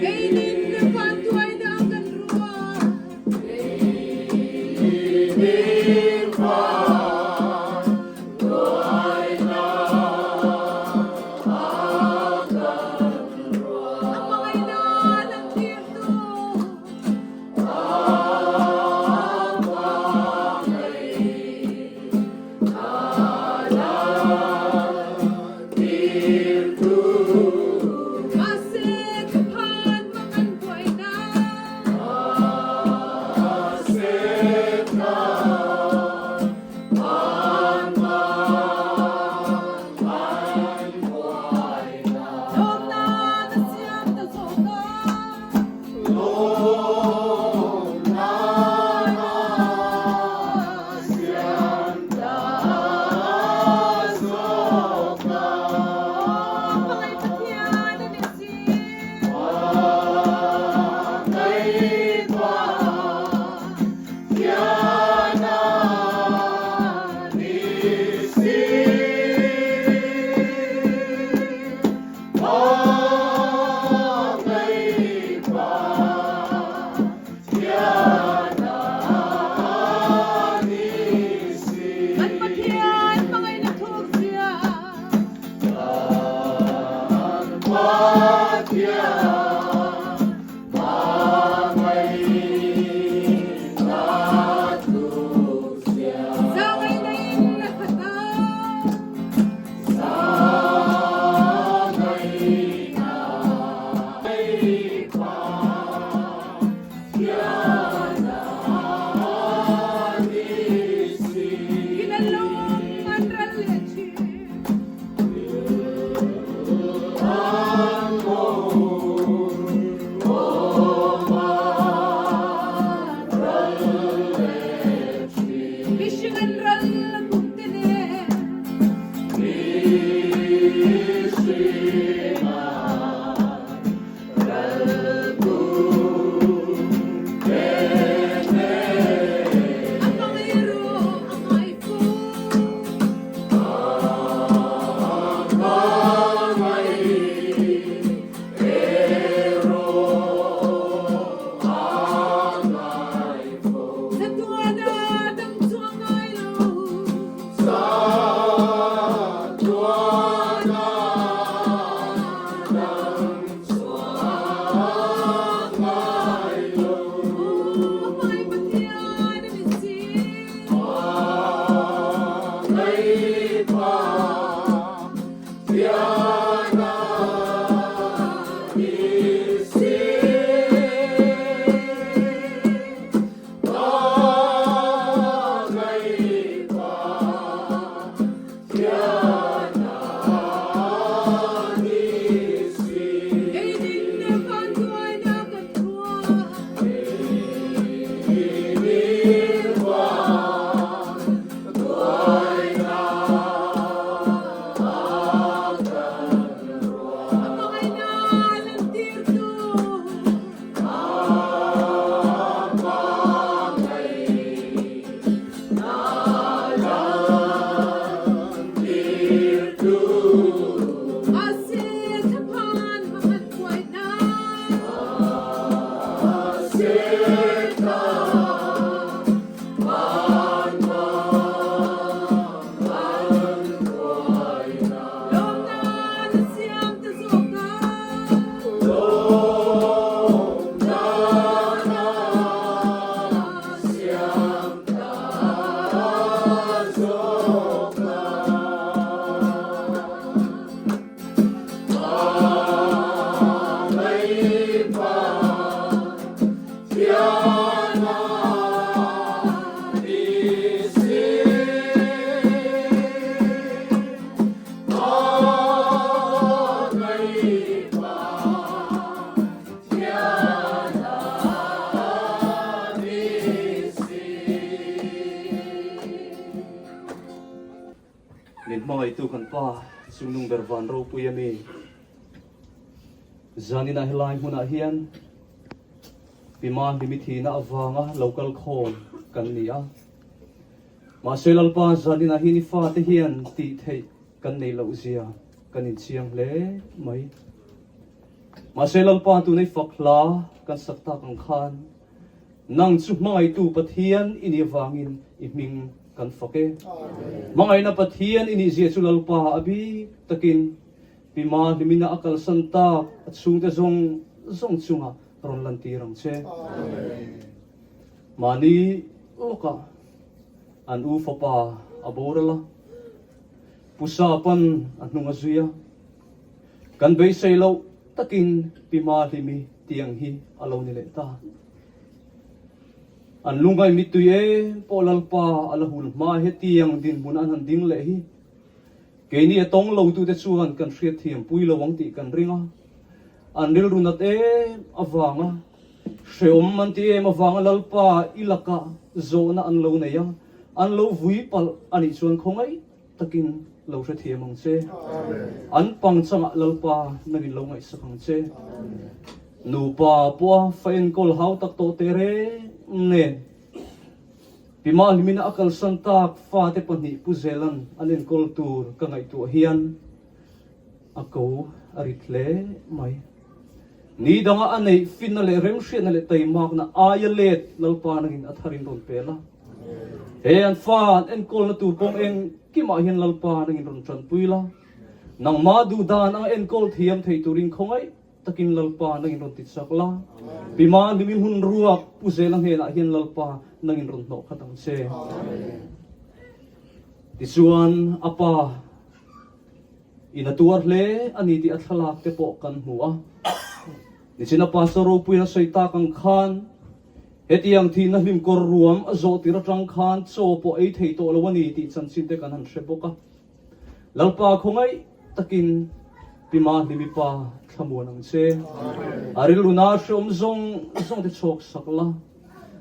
Speaker 2: Keinin van tuai dang kan ruah. A hmangaihna lan tirtu. Mahse ka phan mang an buaina. Lawmna na siam ta zawk a. Hmangaih Pathian a ni si. Hmangaih Pathian.
Speaker 6: hmangaihtu kan Pa chungnung ber van ropui a mi. Zaninah helai hmunah hian Pi Mahlimi thihna avanga lo kal khawm kan ni a. Mahse Lalpa zaninah hian i fate hian tih theih kan neih loh zia kan inchiang hle mai. Mahse Lalpa tuna i fak hla kan sak tak ang khan nang chu hmangaihtu Pathian i nih avangin i hming kan fak e. Hmangaihna Pathian i nih zia chu Lalpa a bik takin Pi Mahlimina a kalsan tak a chhungte zawng zawng chungah rawn lantir ang che. Mahni lawkah an u fapa a boral a, Pu Sapan a hnung a zui a. Kan beisei loh takin Pi Mahlimi tiang hi a lo ni leh ta. An lungngaih mittui em pawh Lalpa a la hul hma hetiang dinhmun an han ding leh hi Keini a tawng lotute chuan kan hriatthiam pui lo ang tih kan ring a, an rilru nat em avanga hreawm an ti em avanga Lalpa i lakah zawhna an lo nei a, an lo vui palh a nih chuan khawngaih takin lo hrethiam ang che. An pangchangah Lalpa nangin lo ngaihsak ang che. Nupa pawha fa enkawl hau tak tawh teh reng nen. Pi Mahlimina a kalsan tak fate pahnih Pu Zelan an enkawl tur ka ngaihtuah hian a ko a rit hle mai. Ni danga a neih finna leh remhriatna leh taimakna aia let Lalpa nangin a tharin rawn pel a. He an fa an enkawlna tur kawng engkimah hian Lalpa nangin rawn tanpui la, nangmah duhdan anga enkawl thiam thei turin khawngaih Takin Lalpa nangin rawn ti chak la, Pi Mahlim i hmun ruak Pu Zela hnenah hian Lalpa nangin rawn hnawh khat ang che. Tichuan a pa in a tuar hle a ni tih a thlalak te pawh kan hmu a. Nichin a pastor ropuiin a sawi tak ang khan hetiang thihna hlim kawr ruam a zawh tir atang khan chaw pawh ei thei tawh lo a ni tih chanchin te kan han hre bawk a. Lalpa khawngaih takin Pi Mahlimi pa thlamuan ang che. A rilruna hreawm zawng zawng te chhawk sak la.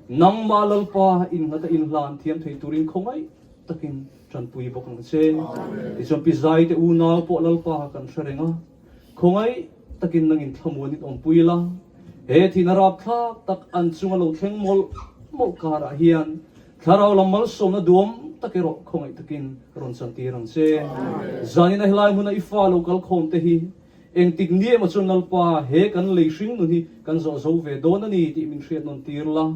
Speaker 6: Nangmah Lalpa innghat a inhlan thiam thei turin khawngaih takin tanpui bawk ang che. Tichuan Pi Zai te unau pawh Lalpa kan hre reng a. Khawngaih takin nangin thlamuanin awmpui la. He thihna rapthlak tak an chunga lo thleng mawlh mawlh karah hian Thlarau lam malsawmna duam tak erawh khawngaih takin rawn chantir ang che. Zanin a helai hmuna i fa lo kal khawm te hi engtik ni emaw chuan Lalpa he kan lei hring nun hi kan zawh zo ve dawn a ni tih min hriat nawn tir la.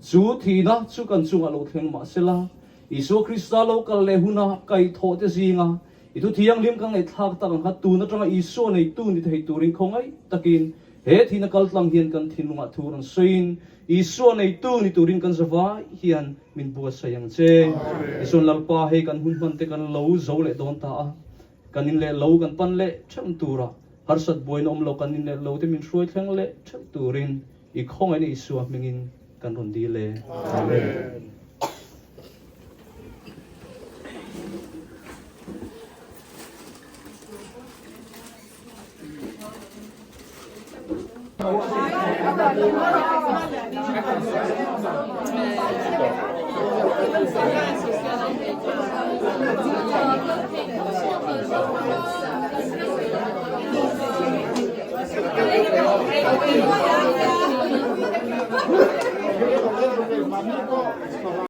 Speaker 6: Chu thihna chu kan chungah lo thleng mah sela, Isua Krista lo kal leh huna kaihthawh te zinga i thu thianghlim kan ngaihthlak tak ang kha tun atanga Isua neitu ni thei turin khawngaih takin he thihna kaltlang hian kan thinlungah thu rawn sawiin Isua neitu ni turin kan zavai hian min buatsaih ang che. Tichuan Lalpa hei kan hun hman te kan lo zo leh dawn ta a, kan in leh lo kan pan leh theuh tura harsat buaina awm lo kan in leh lo te min hruai thleng leh theuh turin i khawngaihna Isua hmingin kan rawn dil e. Amen.